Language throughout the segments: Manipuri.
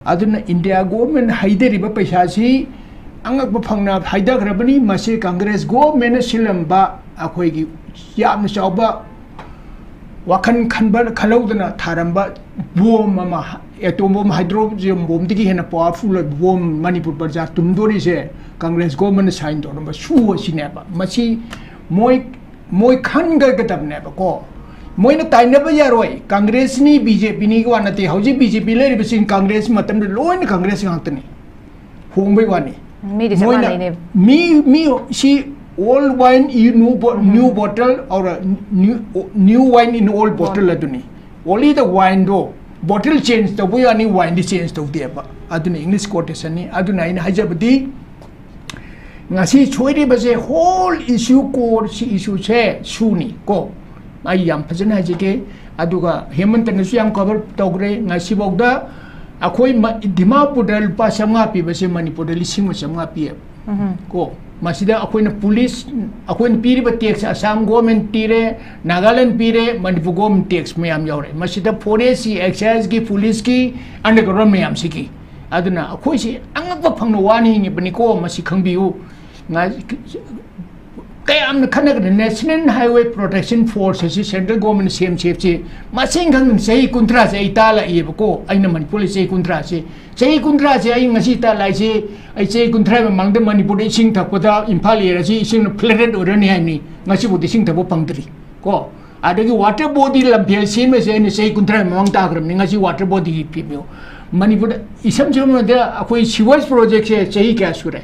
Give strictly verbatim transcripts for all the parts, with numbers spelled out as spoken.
ꯑꯗꯨꯅ ꯏꯟꯗꯤꯌꯥ ꯒꯣꯚꯔꯟꯃꯦꯟꯠ ꯍꯩꯊꯔꯤꯕ ꯄꯩꯁꯥꯁꯤ ꯑꯉꯛꯄ ꯐꯪꯅ ꯍꯩꯊꯈ꯭ꯔꯕꯅꯤ꯫ ꯃꯁꯤ ꯀꯪꯒ꯭ꯔꯦꯁ ꯒꯣꯚꯔꯟꯃꯦꯟꯠꯅ ꯁꯤꯜꯂꯝꯕ ꯑꯩꯈꯣꯏꯒꯤ ꯌꯥꯝꯅ ꯆꯥꯎꯕ ꯋꯥꯈꯜ ꯈꯟꯕ ꯈꯜꯍꯧꯗꯅ ꯊꯥꯔꯝꯕ ꯕꯣꯝ ꯑꯃ, ꯑꯦꯇꯣꯝ ꯕꯣꯝ, ꯍꯥꯏꯗ꯭ꯔꯣꯖꯦꯟ ꯕꯣꯝꯗꯒꯤ ꯍꯦꯟꯅ ꯄꯋꯥꯔꯐꯨꯜ ꯑꯣꯏꯕ ꯕꯣꯝ ꯃꯅꯤꯄꯨꯔ ꯄ꯭ꯔꯖꯥ ꯇꯨꯝꯗꯣꯔꯤꯁꯦ ꯀꯪꯒ꯭ꯔꯦꯁ ꯒꯣꯚꯔꯟꯃꯦꯟꯠꯅ ꯁꯥꯏꯟ ꯇꯧꯔꯝꯕ ꯁꯨ ꯑꯁꯤꯅꯦꯕ꯫ ꯃꯁꯤ ꯃꯣꯏ, ꯃꯣꯏ ꯈꯟꯒꯗꯕꯅꯦꯕꯀꯣ꯫ ꯃꯣꯏꯅ ꯇꯥꯏꯅꯕ ꯌꯥꯔꯣꯏ꯫ ꯀꯪꯒ꯭ꯔꯦꯁꯅꯤ, ꯕꯤ ꯖꯦ ꯄꯤꯅꯤꯒꯤ ꯋꯥ ꯅꯠꯇꯦ꯫ ꯍꯧꯖꯤꯛ ꯕꯤ ꯖꯦ ꯄꯤ ꯂꯩꯔꯤꯕꯁꯤꯡ ꯀꯪꯒ꯭ꯔꯦꯁ ꯃꯇꯝꯗ ꯂꯣꯏꯅ ꯀꯪꯒ꯭ꯔꯦꯁ ꯉꯥꯛꯇꯅꯤ꯫ ꯍꯣꯡꯕꯩ ꯋꯥꯅꯤ꯫ ꯃꯤꯗꯤ ꯆꯞ ꯃꯣꯏꯅ ꯃꯥꯟꯅꯩꯅꯦ꯫ ꯃꯤ, ꯃꯤ ꯁꯤ old wine in new bo-, new bottle or new, new wine in old bottle ꯑꯗꯨꯅꯤ꯫ Only the wineꯗꯣ bottle change ꯇꯧꯕꯩ ꯋꯥꯅꯤ, wineꯗꯤ change ꯇꯧꯗꯦꯕ꯫ ꯑꯗꯨꯅ English quotationꯅꯤ꯫ ꯑꯗꯨꯅ ꯑꯩꯅ ꯍꯥꯏꯖꯕꯗꯤ ꯉꯁꯤ ꯁꯣꯏꯔꯤꯕꯁꯦ whole issue, core ꯁꯤ issueꯁꯦ ꯁꯨꯅꯤ ꯀꯣ꯫ ꯑꯩ ꯌꯥꯝ ꯐꯖꯅ ꯍꯥꯏꯖꯒꯦ꯫ ꯑꯗꯨꯒ ꯍꯦꯃꯟꯇꯅꯁꯨ ꯌꯥꯝ cover ꯇꯧꯈ꯭ꯔꯦ꯫ ꯉꯁꯤꯐꯥꯎꯗ ꯑꯩꯈꯣꯏ ꯃ-, ꯗꯤꯃꯥꯄꯨꯔꯗ ꯂꯨꯄꯥ ꯆꯥꯝꯃꯉꯥ ꯄꯤꯕꯁꯦ ꯃꯅꯤꯄꯨꯔꯗ ꯂꯤꯁꯤꯡ ꯑꯃ ꯆꯥꯝꯃꯉꯥ ꯄꯤꯌꯦꯕ꯫ ꯀꯣ, ꯃꯁꯤꯗ ꯑꯩꯈꯣꯏꯅ ꯄꯨꯂꯤꯁ, ꯑꯩꯈꯣꯏꯅ ꯄꯤꯔꯤꯕ tax ꯑꯁꯥꯝ ꯒꯣꯔꯃꯦꯟ ꯄꯤꯔꯦ, ꯅꯥꯒꯥꯂꯦꯟ ꯄꯤꯔꯦ, ꯃꯅꯤꯄꯨꯔ ꯒꯣꯔꯃꯦꯟ tax ꯃꯌꯥꯝ ꯌꯥꯎꯔꯦ꯫ ꯃꯁꯤꯗ forestꯀꯤ, exciseꯀꯤ, ꯄꯨꯂꯤꯁꯀꯤ, underground ꯃꯌꯥꯝꯁꯤꯒꯤ꯫ ꯑꯗꯨꯅ ꯑꯩꯈꯣꯏꯁꯤ ꯑꯉꯛꯄ ꯐꯪꯅ ꯋꯥꯅ ꯍꯤꯡꯉꯤꯕꯅꯤꯀꯣ, ꯃꯁꯤ ꯈꯪꯕꯤꯌꯨ꯫ ꯉꯥ-, ꯀꯌꯥꯝꯅ ꯈꯟꯅꯒꯅꯤ? National Highway Protection Force ꯑꯁꯤ central government ꯁꯦꯝ ꯁꯦꯝꯁꯤ꯫ ꯃꯁꯤꯡ ꯈꯪꯗꯅ ꯆꯍꯤ ꯀꯨꯟꯊ꯭ꯔꯥꯁꯦ ꯑꯩ ꯇꯥ ꯂꯥꯛꯏꯕꯀꯣ꯫ ꯑꯩꯅ ꯃꯅꯤꯄꯨꯔꯗ ꯆꯍꯤ ꯀꯨꯟꯊ꯭ꯔꯥꯁꯦ, ꯆꯍꯤ ꯀꯨꯟꯊ꯭ꯔꯥꯁꯦ ꯑꯩ ꯉꯁꯤ ꯇꯥ ꯂꯥꯛꯏꯁꯦ, ꯑꯩ ꯆꯍꯤ ꯀꯨꯟꯊ꯭ꯔꯥ ꯃꯃꯥꯡꯗ ꯃꯅꯤꯄꯨꯔꯗ ꯏꯁꯤꯡ ꯊꯛꯄꯗ ꯏꯝꯐꯥꯜ area ꯁꯤ ꯏꯁꯤꯡꯅ flooded ꯑꯣꯏꯔꯅꯤ ꯍꯥꯏꯕꯅꯤ꯫ ꯉꯁꯤꯐꯥꯎꯗ ꯏꯁꯤꯡ ꯊꯛꯄ ꯐꯪꯗ꯭ꯔꯤ ꯀꯣ꯫ ꯑꯗꯒꯤ water body ꯂꯝꯐꯦꯜ ꯁꯦꯝꯕꯁꯦ ꯑꯩꯅ ꯆꯍꯤ ꯀꯨꯟꯊ꯭ꯔꯥ ꯃꯃꯥꯡ ꯇꯥꯈ꯭ꯔꯕꯅꯤ꯫ ꯉꯁꯤ water bodyꯒꯤ ꯐꯤꯕꯝ ꯃꯅꯤꯄꯨꯔꯗ ꯏꯁꯝ ꯁꯝꯅ ꯍꯥꯏꯔꯕꯗ ꯑꯩꯈꯣꯏ sewage projectꯁꯦ ꯆꯍꯤ ꯀꯌꯥ ꯁꯨꯔꯦ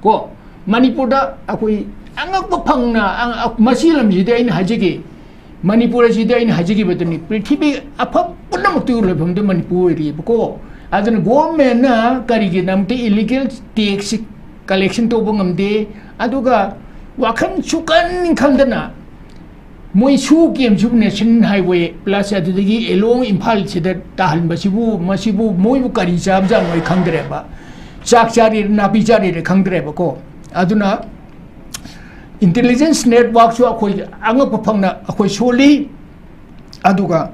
ꯀꯣ? ꯃꯅꯤꯄꯨꯔꯗ ꯑꯩꯈꯣꯏ ꯑꯉꯛꯄ ꯐꯪꯅ, ꯑ-, ꯑ-, ꯃꯁꯤ ꯂꯝꯁꯤꯗꯤ ꯑꯩꯅ ꯍꯥꯏꯖꯒꯦ, ꯃꯅꯤꯄꯨꯔ ꯑꯁꯤꯗꯤ ꯑꯩꯅ ꯍꯥꯏꯖꯈꯤꯕꯗꯨꯅꯤ, ꯄ꯭ꯔꯤꯊꯤꯕꯤ ꯑꯐꯕ ꯄꯨꯝꯅꯃꯛꯇꯒꯤ ꯑꯣꯏꯕ ꯃꯐꯝꯗ ꯃꯅꯤꯄꯨꯔ ꯑꯣꯏꯔꯤꯑꯕꯀꯣ꯫ ꯑꯗꯨꯅ ꯒꯣꯔꯃꯦꯟꯅ ꯀꯔꯤꯒꯤꯗꯃꯛꯇ illegal tax collection ꯇꯧꯕ ꯉꯝꯗꯦ? ꯑꯗꯨꯒ ꯋꯥꯈꯜ ꯁꯨꯀꯟ ꯈꯟꯗꯅ ꯃꯣꯏ ꯁꯨ ꯀꯦꯝꯁꯨ National Highway plus ꯑꯗꯨꯗꯒꯤ along ꯏꯝꯐꯥꯜꯁꯤꯗ ꯇꯥꯍꯟꯕꯁꯤꯕꯨ, ꯃꯁꯤꯕꯨ ꯃꯣꯏꯕꯨ ꯀꯔꯤ ꯆꯥꯕꯖꯥꯠꯅꯣ ꯑꯩ ꯈꯪꯗ꯭ꯔꯦꯕ꯫ ꯆꯥꯛ ꯆꯥꯔꯤꯔ ꯅꯥꯄꯤ ꯆꯥꯔꯤꯔ ꯈꯪꯗ꯭ꯔꯦꯕꯀꯣ꯫ ꯑꯗꯨꯅ intelligence networkꯁꯨ ꯑꯩꯈꯣꯏ ꯑꯉꯛꯄ ꯐꯪꯅ ꯑꯩꯈꯣꯏ ꯁꯣꯜꯂꯤ꯫ ꯑꯗꯨꯒ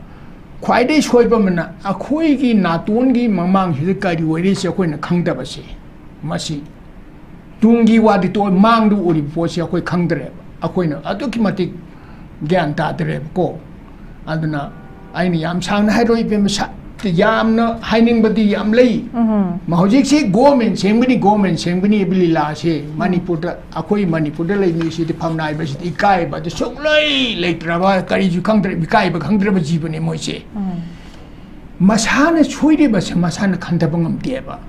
ꯈ꯭ꯋꯥꯏꯗꯒꯤ ꯁꯣꯏꯕ ꯑꯃꯅ ꯑꯩꯈꯣꯏꯒꯤ ꯅꯥꯇꯣꯟꯒꯤ ꯃꯃꯥꯡꯁꯤꯗ ꯀꯔꯤ ꯑꯣꯏꯔꯤꯁꯦ ꯑꯩꯈꯣꯏꯅ ꯈꯪꯗꯕꯁꯦ꯫ ꯃꯁꯤ ꯇꯨꯡꯒꯤ ꯋꯥꯗꯤ ꯇꯣꯛꯑꯣ, ꯃꯥꯡꯗ ꯎꯔꯤꯕ ꯄꯣꯠꯁꯦ ꯑꯩꯈꯣꯏ ꯈꯪꯗ꯭ꯔꯦꯕ꯫ ꯑꯩꯈꯣꯏꯅ ꯑꯗꯨꯛꯀꯤ ꯃꯇꯤꯛ ꯒ꯭ꯌꯥꯟ ꯇꯥꯗ꯭ꯔꯦꯕꯀꯣ꯫ ꯑꯗꯨꯅ ꯑꯩꯅ ꯌꯥꯝ ꯁꯥꯡꯅ ꯍꯥꯏꯔꯣꯏ ꯏꯕꯦꯝꯃ, ꯁꯥ-, ꯌꯥꯝꯅ ꯍꯥꯏꯅꯤꯡꯕꯗꯤ ꯌꯥꯝ ꯂꯩ꯫ ꯎꯝ꯫ ꯃ-, ꯍꯧꯖꯤꯛꯁꯤ ꯒꯣꯔꯃꯦꯟ ꯁꯦꯝꯒꯅꯤ, ꯒꯣꯔꯃꯦꯟ ꯁꯦꯝꯒꯅꯤ ꯍꯥꯏꯕ ꯂꯤꯂꯥꯁꯦ ꯃꯅꯤꯄꯨꯔꯗ, ꯑꯩꯈꯣꯏ ꯃꯅꯤꯄꯨꯔꯗ ꯂꯩ ꯃꯤꯁꯤꯗꯤ ꯐꯝꯅꯥꯏꯕꯁꯤꯗꯤ ꯏꯀꯥꯏꯕ ꯑꯗꯨ ꯁꯨꯡꯂꯩ ꯂꯩꯇ꯭ꯔꯕ, ꯀꯔꯤꯁꯨ ꯈꯪꯗ꯭ꯔꯦ, ꯏꯀꯥꯏꯕ ꯈꯪꯗ꯭ꯔꯕ ꯖꯤꯕꯅꯦ ꯃꯣꯏꯁꯦ꯫ ꯎꯝ꯫ ꯃꯁꯥꯅ ꯁꯣꯏꯔꯤꯕꯁꯦ ꯃꯁꯥꯅ ꯈꯟꯊꯕ ꯉꯝꯗꯦꯕ꯫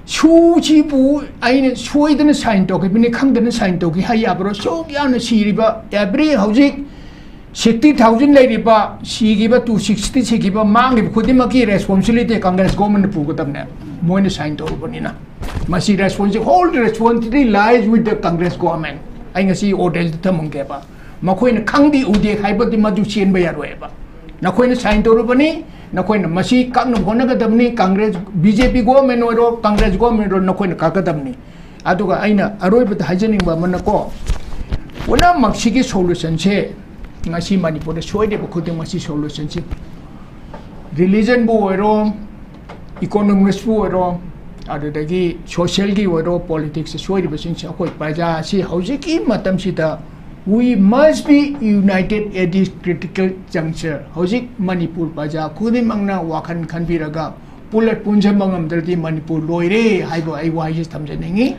ꯁꯨꯁꯤꯕꯨ ꯑꯩꯅ ꯁꯣꯏꯗꯅ ꯁꯥꯏꯟ ꯇꯧꯈꯤꯕꯅꯤ, ꯈꯪꯗꯅ ꯁꯥꯏꯟ ꯇꯧꯈꯤ ꯍꯥꯏ ꯌꯥꯕ꯭ꯔꯣ? ꯁꯨꯛ ꯌꯥꯝꯅ ꯁꯤꯔꯤꯕ, every ꯍꯧꯖꯤꯛ sixty thousand ꯂꯩꯔꯤꯕ, ꯁꯤꯈꯤꯕ, two sixty ꯁꯤꯈꯤꯕ, ꯃꯥꯡꯈꯤꯕ ꯈꯨꯗꯤꯡꯃꯛꯀꯤ responsibility ꯀꯪꯒ꯭ꯔꯦꯁ ꯒꯣꯔꯃꯦꯟꯅ ꯄꯨꯒꯗꯕꯅꯦ꯫ ꯃꯣꯏꯅ ꯁꯥꯏꯟ ꯇꯧꯔꯨꯕꯅꯤꯅ꯫ ꯃꯁꯤ responsibility, whole responsibility lies with the Congress government꯫ ꯑꯩ ꯉꯁꯤ ꯑꯣꯔꯗꯔꯁꯤꯗ ꯊꯝꯃꯝꯒꯦꯕ꯫ ꯃꯈꯣꯏꯅ ꯈꯪꯗꯦ ꯎꯗꯦ ꯍꯥꯏꯕꯗꯤ ꯃꯗꯨ ꯆꯦꯟꯕ ꯌꯥꯔꯣꯏꯕ꯫ ꯅꯈꯣꯏꯅ ꯁꯥꯏꯟ ꯇꯧꯔꯨꯕꯅꯤ, ꯅꯈꯣꯏꯅ ꯃꯁꯤ ꯀꯛꯅꯕ ꯍꯣꯠꯅꯒꯗꯕꯅꯤ꯫ ꯀꯪꯒ꯭ꯔꯦꯁ, ꯕꯤ ꯖꯦ ꯄꯤ ꯒꯣꯔꯃꯦꯟ ꯑꯣꯏꯔꯣ, ꯀꯪꯒ꯭ꯔꯦꯁ ꯒꯣꯔꯃꯦꯟ ꯑꯣꯏꯔꯣ, ꯅꯈꯣꯏꯅ ꯀꯛꯀꯗꯕꯅꯤ꯫ ꯑꯗꯨꯒ ꯑꯩꯅ ꯑꯔꯣꯏꯕꯗ ꯍꯥꯏꯖꯅꯤꯡꯕ ꯑꯃꯅꯀꯣ, ꯄꯨꯝꯅꯃꯛꯁꯤꯒꯤ ꯁꯣꯂꯨꯁꯟꯁꯦ ꯉꯁꯤ ꯃꯅꯤꯄꯨꯔꯗ ꯁꯣꯏꯔꯤꯕ ꯈꯨꯗꯤꯡꯃꯛꯁꯤ ꯁꯣꯂꯨꯁꯟꯁꯤ ꯔꯤꯂꯤꯖꯟꯕꯨ ꯑꯣꯏꯔꯣ, ꯏꯀꯣꯅꯣꯃꯤꯛꯁꯄꯨ ꯑꯣꯏꯔꯣ, ꯑꯗꯨꯗꯒꯤ ꯁꯣꯁꯤꯌꯦꯜꯒꯤ ꯑꯣꯏꯔꯣ, ꯄꯣꯂꯤꯇꯤꯛꯁꯇ ꯁꯣꯏꯔꯤꯕꯁꯤꯡꯁꯦ ꯑꯩꯈꯣꯏ ꯄ꯭ꯔꯖꯥ ꯑꯁꯤ ꯍꯧꯖꯤꯛꯀꯤ ꯃꯇꯝꯁꯤꯗ we must be united at this critical juncture꯫ ꯍꯧꯖꯤꯛ ꯃꯅꯤꯄꯨꯔ ꯄ꯭ꯔꯖꯥ ꯈꯨꯗꯤꯡꯃꯛꯅ ꯋꯥꯈꯜ ꯈꯟꯕꯤꯔꯒ ꯄꯨꯂꯞ ꯄꯨꯟꯁꯤꯟꯕ ꯉꯝꯗ꯭ꯔꯗꯤ ꯃꯅꯤꯄꯨꯔ ꯂꯣꯏꯔꯦ ꯍꯥꯏꯕ ꯑꯩ ꯋꯥꯍꯩꯁꯤ ꯊꯝꯖꯅꯤꯡꯉꯤ꯫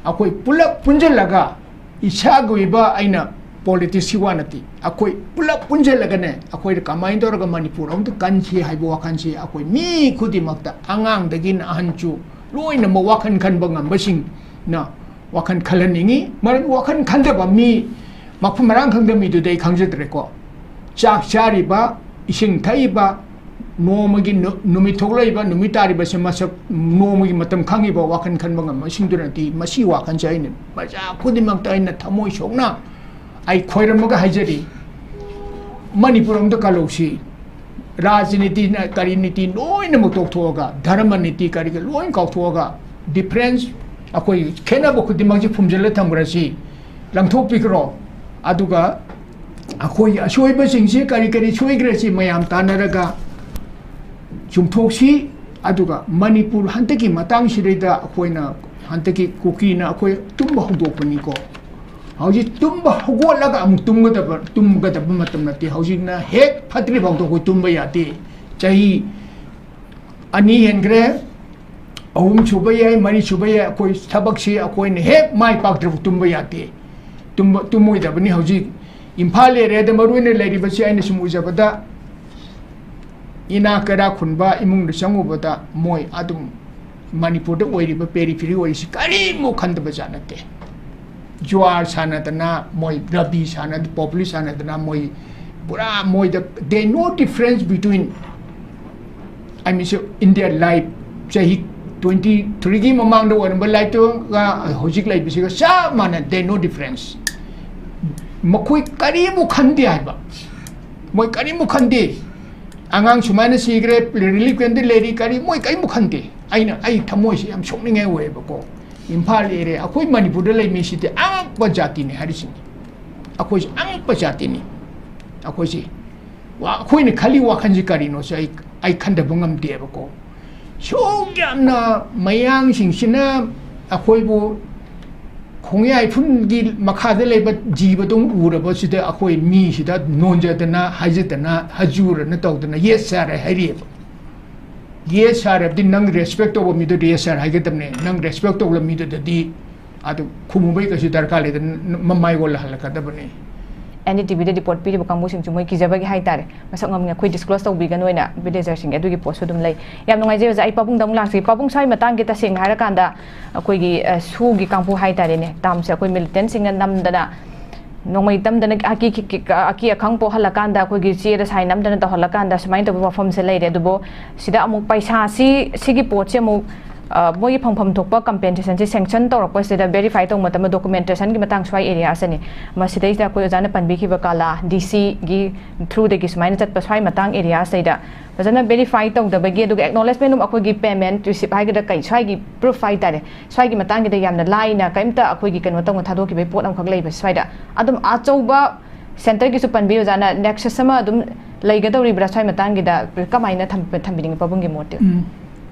ꯑꯩꯈꯣꯏ ꯄꯨꯂꯞ ꯄꯨꯟꯁꯤꯜꯂꯒ ꯏꯁꯥꯒꯤ ꯑꯣꯏꯕ ꯑꯩꯅ ꯄꯣꯂꯤꯇꯤꯛꯁꯀꯤ ꯋꯥ ꯅꯠꯇꯦ, ꯑꯩꯈꯣꯏ ꯄꯨꯂꯞ ꯄꯨꯟꯁꯤꯜꯂꯒꯅꯦ, ꯑꯩꯈꯣꯏꯗ ꯀꯃꯥꯏꯅ ꯇꯧꯔꯒ ꯃꯅꯤꯄꯨꯔ ꯑꯃꯨꯛꯇ ꯀꯟꯁꯤ ꯍꯥꯏꯕ ꯋꯥꯈꯜꯁꯤ ꯑꯩꯈꯣꯏ ꯃꯤ ꯈꯨꯗꯤꯡꯃꯛꯇ, ꯑꯉꯥꯡꯗꯒꯤꯅ ꯑꯍꯟꯁꯨ ꯂꯣꯏꯅꯃꯛ ꯋꯥꯈꯜ ꯈꯟꯕ ꯉꯝꯕꯁꯤꯡꯅ ꯋꯥꯈꯜ ꯈꯜꯍꯟꯅꯤꯡꯉꯤ꯫ ꯃꯔꯝ ꯋꯥꯈꯜ ꯈꯟꯗꯕ ꯃꯤ, ꯃꯐꯝ ꯃꯔꯥꯡ ꯈꯪꯗꯕ ꯃꯤꯗꯨꯗꯤ ꯑꯩ ꯈꯪꯖꯗ꯭ꯔꯦꯀꯣ꯫ ꯆꯥꯛ ꯆꯥꯔꯤꯕ, ꯏꯁꯤꯡ ꯊꯛꯏꯕ, ꯅꯣꯡꯃꯒꯤ ꯅꯨ-, ꯅꯨꯃꯤꯠ ꯊꯣꯛꯂꯛꯏꯕ, ꯅꯨꯃꯤꯠ ꯇꯥꯔꯤꯕꯁꯦ ꯃꯁꯛ ꯅꯣꯡꯃꯒꯤ ꯃꯇꯝ ꯈꯪꯉꯤꯕ ꯋꯥꯈꯜ ꯈꯟꯕ ꯉꯝꯕꯁꯤꯡꯗꯨꯅꯗꯤ ꯃꯁꯤ ꯋꯥꯈꯜꯁꯦ ꯑꯩꯅ ꯄ꯭ꯔꯖꯥ ꯈꯨꯗꯤꯡꯃꯛꯇ ꯑꯩꯅ ꯊꯃꯣꯏ ꯁꯣꯛꯅ ꯑꯩ ꯈꯣꯏꯔꯝꯃꯒ ꯍꯥꯏꯖꯔꯤ, ꯃꯅꯤꯄꯨꯔ ꯑꯝꯇ ꯀꯜꯍꯧꯁꯤ꯫ ꯔꯥꯖꯅꯤꯇꯤꯅ ꯀꯔꯤ ꯅꯤꯇꯤ ꯂꯣꯏꯅꯃꯛ ꯇꯣꯛꯊꯣꯛꯑꯒ, ꯙꯔꯃ ꯅꯤꯇꯤ ꯀꯔꯤ ꯀꯔꯤ ꯂꯣꯏ ꯀꯥꯎꯊꯣꯛꯑꯒ, ꯗꯤꯐ꯭ꯔꯦꯟꯁ, ꯑꯩꯈꯣꯏ ꯈꯦꯠꯅꯕ ꯈꯨꯗꯤꯡꯃꯛꯁꯤ ꯐꯨꯝꯖꯤꯜꯂ ꯊꯝꯈ꯭ꯔꯁꯤ, ꯂꯪꯊꯣꯛꯄꯤꯈ꯭ꯔꯣ꯫ ꯑꯗꯨꯒ ꯑꯩꯈꯣꯏꯒꯤ ꯑꯁꯣꯏꯕꯁꯤꯡꯁꯤ ꯀꯔꯤ ꯀꯔꯤ ꯁꯣꯏꯈ꯭ꯔꯦ ꯁꯤ ꯃꯌꯥꯝ ꯇꯥꯟꯅꯔꯒ ꯆꯨꯝꯊꯣꯛꯁꯤ꯫ ꯑꯗꯨꯒ ꯃꯅꯤꯄꯨꯔ ꯍꯟꯗꯛꯀꯤ ꯃꯇꯥꯡꯁꯤꯗꯩꯗ ꯑꯩꯈꯣꯏꯅ ꯍꯟꯗꯛꯀꯤ ꯀꯨꯀꯤꯅ ꯑꯩꯈꯣꯏ ꯇꯨꯝꯕ ꯍꯧꯗꯣꯛꯄꯅꯤꯀꯣ꯫ ꯍꯧꯖꯤꯛ ꯇꯨꯝꯕ ꯍꯧꯒꯠꯂꯒ ꯑꯃꯨꯛ ꯇꯨꯝꯒꯗꯕ, ꯇꯨꯝꯒꯗꯕ ꯃꯇꯝ ꯅꯠꯇꯦ꯫ ꯍꯧꯖꯤꯛꯅ ꯍꯦꯛ ꯐꯠꯇ꯭ꯔꯤ ꯐꯥꯎꯗ ꯑꯩꯈꯣꯏ ꯇꯨꯝꯕ ꯌꯥꯗꯦ꯫ ꯆꯍꯤ ꯑꯅꯤ ꯍꯦꯟꯈ꯭ꯔꯦ, ꯑꯍꯨꯝ ꯁꯨꯕ ꯌꯥꯏ, ꯃꯔꯤ ꯁꯨꯕ ꯌꯥꯏ, ꯑꯩꯈꯣꯏ ꯊꯕꯛꯁꯤ ꯑꯩꯈꯣꯏꯅ ꯍꯦꯛ ꯃꯥꯏ ꯄꯥꯛꯇ꯭ꯔꯤꯐꯥꯎ ꯇꯨꯝꯕ ꯌꯥꯗꯦ꯫ ꯇꯨꯝꯕ, ꯇꯨꯝꯃꯣꯏꯗꯕꯅꯤ꯫ ꯍꯧꯖꯤꯛ ꯏꯝꯐꯥꯜ ꯑꯦꯔꯤꯌꯥꯗ ꯃꯔꯨꯑꯣꯏꯅ ꯂꯩꯔꯤꯕꯁꯤ ꯑꯩꯅ ꯁꯨꯝ ꯎꯖꯕꯗ, ꯏꯅꯥꯛ ꯀꯩꯔꯥꯛ ꯈꯨꯟꯕ ꯏꯃꯨꯡꯗ ꯆꯪꯉꯨꯕꯗ ꯃꯣꯏ ꯑꯗꯨꯝ ꯃꯅꯤꯄꯨꯔꯗ ꯑꯣꯏꯔꯤꯕ ꯄꯦꯔꯤꯐꯦꯔꯤ ꯑꯣꯏꯔꯤꯁꯤ ꯀꯔꯤꯃꯨꯛ ꯈꯟꯗꯕ ꯖꯥꯠ ꯅꯠꯇꯦ꯫ ꯖꯨꯋꯥꯔ ꯁꯥꯟꯅꯗꯅ, ꯃꯣꯏ ꯔꯕꯤ ꯁꯥꯟꯅ, ꯄꯣꯄꯨꯂꯔ ꯁꯥꯟꯅꯗꯅ, ꯃꯣꯏ ꯄꯨꯔꯥ ꯃꯣꯏꯗ, they no difference between, I mean, so in their life, ꯆꯍꯤ ꯇ꯭ꯋꯦꯟꯇꯤ ꯊ꯭ꯔꯤꯒꯤ ꯃꯃꯥꯡꯗ ꯑꯣꯏꯔꯝꯕ ꯂꯥꯏꯐꯇꯨꯒ ꯍꯧꯖꯤꯛ ꯂꯩꯕꯁꯤꯒ ꯆꯞ ꯃꯥꯟꯅ, they no difference꯫ ꯃꯈꯣꯏ ꯀꯔꯤꯃꯨꯛ ꯈꯟꯗꯦ ꯍꯥꯏꯕ, ꯃꯣꯏ ꯀꯔꯤꯃꯨꯛ ꯈꯟꯗꯦ꯫ ꯑꯉꯥꯡ ꯁꯨꯃꯥꯏꯅ ꯁꯤꯈ꯭ꯔꯦ, ꯔꯤꯂꯤꯐ ꯀꯦꯝꯞꯇ ꯂꯩꯔꯤ, ꯀꯔꯤ, ꯃꯣꯏ ꯀꯔꯤꯃꯨꯛ ꯈꯟꯗꯦ꯫ ꯑꯩꯅ, ꯑꯩ ꯊꯃꯣꯏꯁꯦ ꯌꯥꯝ ꯁꯣꯛꯅꯤꯡꯉꯥꯏ ꯑꯣꯏꯌꯦꯕꯀꯣ꯫ ꯏꯝꯐꯥꯜ ꯑꯦꯔꯤꯌꯥ, ꯑꯩꯈꯣꯏ ꯃꯅꯤꯄꯨꯔꯗ ꯂꯩ ꯃꯤꯁꯤꯗꯤ ꯑꯉꯛꯄ ꯖꯥꯇꯤꯅꯤ ꯍꯥꯏꯔꯤꯁꯤꯅꯤ꯫ ꯑꯩꯈꯣꯏꯁꯦ ꯑꯉꯛꯄ ꯖꯥꯇꯤꯅꯤ꯫ ꯑꯩꯈꯣꯏꯁꯦ ꯋꯥ-, ꯑꯩꯈꯣꯏꯅ ꯈꯜꯂꯤ ꯋꯥꯈꯜꯁꯤ ꯀꯔꯤꯅꯣꯁꯦ ꯑꯩ, ꯑꯩ ꯈꯟꯊꯕ ꯉꯝꯗꯦꯕꯀꯣ꯫ ꯁꯨꯛ ꯌꯥꯝꯅ ꯃꯌꯥꯡꯁꯤꯡꯁꯤꯅ ꯑꯩꯈꯣꯏꯕꯨ ꯈꯣꯡꯌꯥꯏꯐꯨꯟꯒꯤ ꯃꯈꯥꯗ ꯂꯩꯕ ꯖꯤꯕꯗꯧ ꯎꯔꯕꯁꯤꯗ ꯑꯩꯈꯣꯏ ꯃꯤꯁꯤꯗ ꯅꯣꯟꯖꯗꯅ, ꯍꯥꯏꯖꯗꯅ, ꯍꯖꯨꯔꯅ ꯇꯧꯗꯅ yes sir ꯍꯥꯏꯔꯤꯑꯕ꯫ Yes sir ꯍꯥꯏꯕꯗꯤ ꯅꯪ ꯔꯦꯁꯄꯦꯛ ꯇꯧꯕ ꯃꯤꯗꯨꯗ yes sir ꯍꯥꯏꯒꯗꯕꯅꯦ꯫ ꯅꯪ ꯔꯦꯁꯄꯦꯛ ꯇꯧꯕ ꯃꯤꯗꯨꯗꯗꯤ ꯑꯗꯨ ꯈꯨꯝꯃꯨꯕꯩ ꯀꯩꯁꯨ ꯗꯔꯀꯥꯔ ꯂꯩꯇꯦ, ꯃꯃꯥꯏ ꯑꯣꯜꯂ ꯍꯜꯂꯛꯀꯗꯕꯅꯤ꯫ ꯑꯦꯟ ꯗꯤ ꯇꯤ ꯚꯤꯗ ꯔꯤꯄꯣꯔꯠ ꯄꯤꯔꯤꯕ ꯀꯥꯡꯕꯨꯁꯤꯡꯁꯨ ꯃꯣꯏ ꯀꯤꯖꯕꯒꯤ ꯍꯥꯏꯇꯥꯔꯦ, ꯃꯁꯛ ꯉꯝꯅ ꯑꯩꯈꯣꯏ ꯗꯤꯁꯀ꯭ꯂꯣꯁ ꯇꯧꯕꯤꯒꯅꯣꯅ ꯚꯤꯂꯦꯖꯔꯁꯤꯡꯒꯤ ꯑꯗꯨꯒꯤ ꯄꯣꯠꯁꯨ ꯑꯗꯨꯝ ꯂꯩ꯫ ꯌꯥꯝ ꯅꯨꯡꯉꯥꯏꯖꯩ ꯑꯣꯖꯥ꯫ ꯑꯩ ꯄꯥꯕꯨꯡꯗ ꯑꯃꯨꯛ ꯂꯥꯛꯆꯒꯦ꯫ ꯄꯥꯕꯨꯡ, ꯁ꯭ꯋꯥꯏ ꯃꯇꯥꯡꯒꯤ ꯇꯁꯦꯡꯅ ꯍꯥꯏꯔꯀꯥꯟꯗ ꯑꯩꯈꯣꯏꯒꯤ, ꯑ, ꯁꯨꯒꯤ ꯀꯥꯡꯕꯨ ꯍꯥꯏꯇꯥꯔꯦꯅꯦ, ꯇꯥꯝꯁꯦ ꯑꯩꯈꯣꯏ ꯃꯤꯂꯤꯇꯦꯟꯁꯤꯡꯅ ꯅꯝꯗꯅ ꯅꯣꯡꯃꯩ ꯇꯝꯗꯅ ꯑꯀꯤ, ꯑꯀꯤ, ꯑꯀꯤ ꯑꯈꯪ ꯄꯣꯛꯍꯜꯂꯀꯥꯟꯗ, ꯑꯩꯈꯣꯏꯒꯤ ꯆꯦꯗ ꯁꯥꯏꯟ ꯅꯝꯗꯅ ꯇꯧꯍꯜꯂꯀꯥꯟꯗ ꯁꯨꯃꯥꯏꯅ ꯇꯧꯕ ꯋꯥꯐꯝꯁꯦ ꯂꯩꯔꯦ꯫ ꯑꯗꯨꯕꯨ ꯁꯤꯗ ꯑꯃꯨꯛ ꯄꯩꯁꯥꯁꯤ, ꯁꯤꯒꯤ ꯄꯣꯠꯁꯤ ꯑꯃꯨꯛ, ꯑ, ꯃꯣꯏꯒꯤ ꯐꯪꯐꯝ ꯊꯣꯛꯄ ꯀꯝꯄꯦꯟꯁꯦꯁꯟꯁꯦ ꯁꯦꯡꯁꯟ ꯇꯧꯔꯛꯄꯁꯤꯗ ꯚꯦꯔꯤꯐꯥꯏ ꯇꯧꯕ ꯃꯇꯝꯗ ꯗꯣꯀꯨꯃꯦꯟꯇꯦꯁꯟꯒꯤ ꯃꯇꯥꯡ ꯁ꯭ꯋꯥꯏ ꯑꯦꯔꯤꯌꯥꯁꯤꯅꯤ꯫ ꯃꯁꯤꯗꯩꯁꯤꯗ ꯑꯩꯈꯣꯏ ꯑꯣꯖꯥꯅ ꯄꯟꯕꯤꯈꯤꯕ ꯀꯥꯂꯥ ꯗꯤ ꯁꯤꯒꯤ ꯊ꯭ꯔꯨꯗꯒꯤ ꯁꯨꯃꯥꯏꯅ ꯆꯠꯄ ꯁ꯭ꯋꯥꯏ ꯃꯇꯥꯡ ꯑꯦꯔꯤꯌꯥꯁꯤꯗꯩꯗ ꯐꯖꯅ ꯚꯦꯔꯤꯐꯥꯏ ꯇꯧꯗꯕꯒꯤ, ꯑꯗꯨꯒ ꯑꯦꯛꯅꯣꯂꯦꯖꯃꯦꯟ ꯑꯗꯨꯝ ꯑꯩꯈꯣꯏꯒꯤ ꯄꯦꯃꯦꯟ ꯔꯤꯁꯤꯞ ꯍꯥꯏꯒꯗ꯭ꯔꯥ ꯀꯩ, ꯁ꯭ꯋꯥꯏꯒꯤ ꯄ꯭ꯔꯨꯐ ꯍꯥꯏꯇꯥꯔꯦ, ꯁ꯭ꯋꯥꯏꯒꯤ ꯃꯇꯥꯡꯒꯤꯗ ꯌꯥꯝꯅ ꯂꯥꯏꯅ ꯀꯔꯤꯝꯇ ꯑꯩꯈꯣꯏꯒꯤ ꯀꯩꯅꯣ ꯇꯧꯅ ꯊꯥꯗꯣꯛꯈꯤꯕꯒꯤ ꯄꯣꯠ ꯑꯃꯈꯛ ꯂꯩꯕ ꯁ꯭ꯋꯥꯏꯗ꯫ ꯑꯗꯨꯝ ꯑꯆꯧꯕ ꯁꯦꯟꯇꯔꯒꯤꯁꯨ ꯄꯟꯕꯤ ꯑꯣꯖꯥꯅ, ꯅꯦꯛꯁꯁ ꯑꯃ ꯑꯗꯨꯝ ꯂꯩꯒꯗꯧꯔꯤꯕ꯭ꯔꯥ ꯁ꯭ꯋꯥꯏ ꯃꯇꯥꯡꯒꯤꯗ? ꯀꯃꯥꯏꯅ ꯊꯝ-, ꯊꯝꯕꯤꯅꯤꯡꯉꯤ ꯄꯥꯕꯨꯡꯒꯤ ꯃꯣꯠꯇꯤ? ꯎꯝ,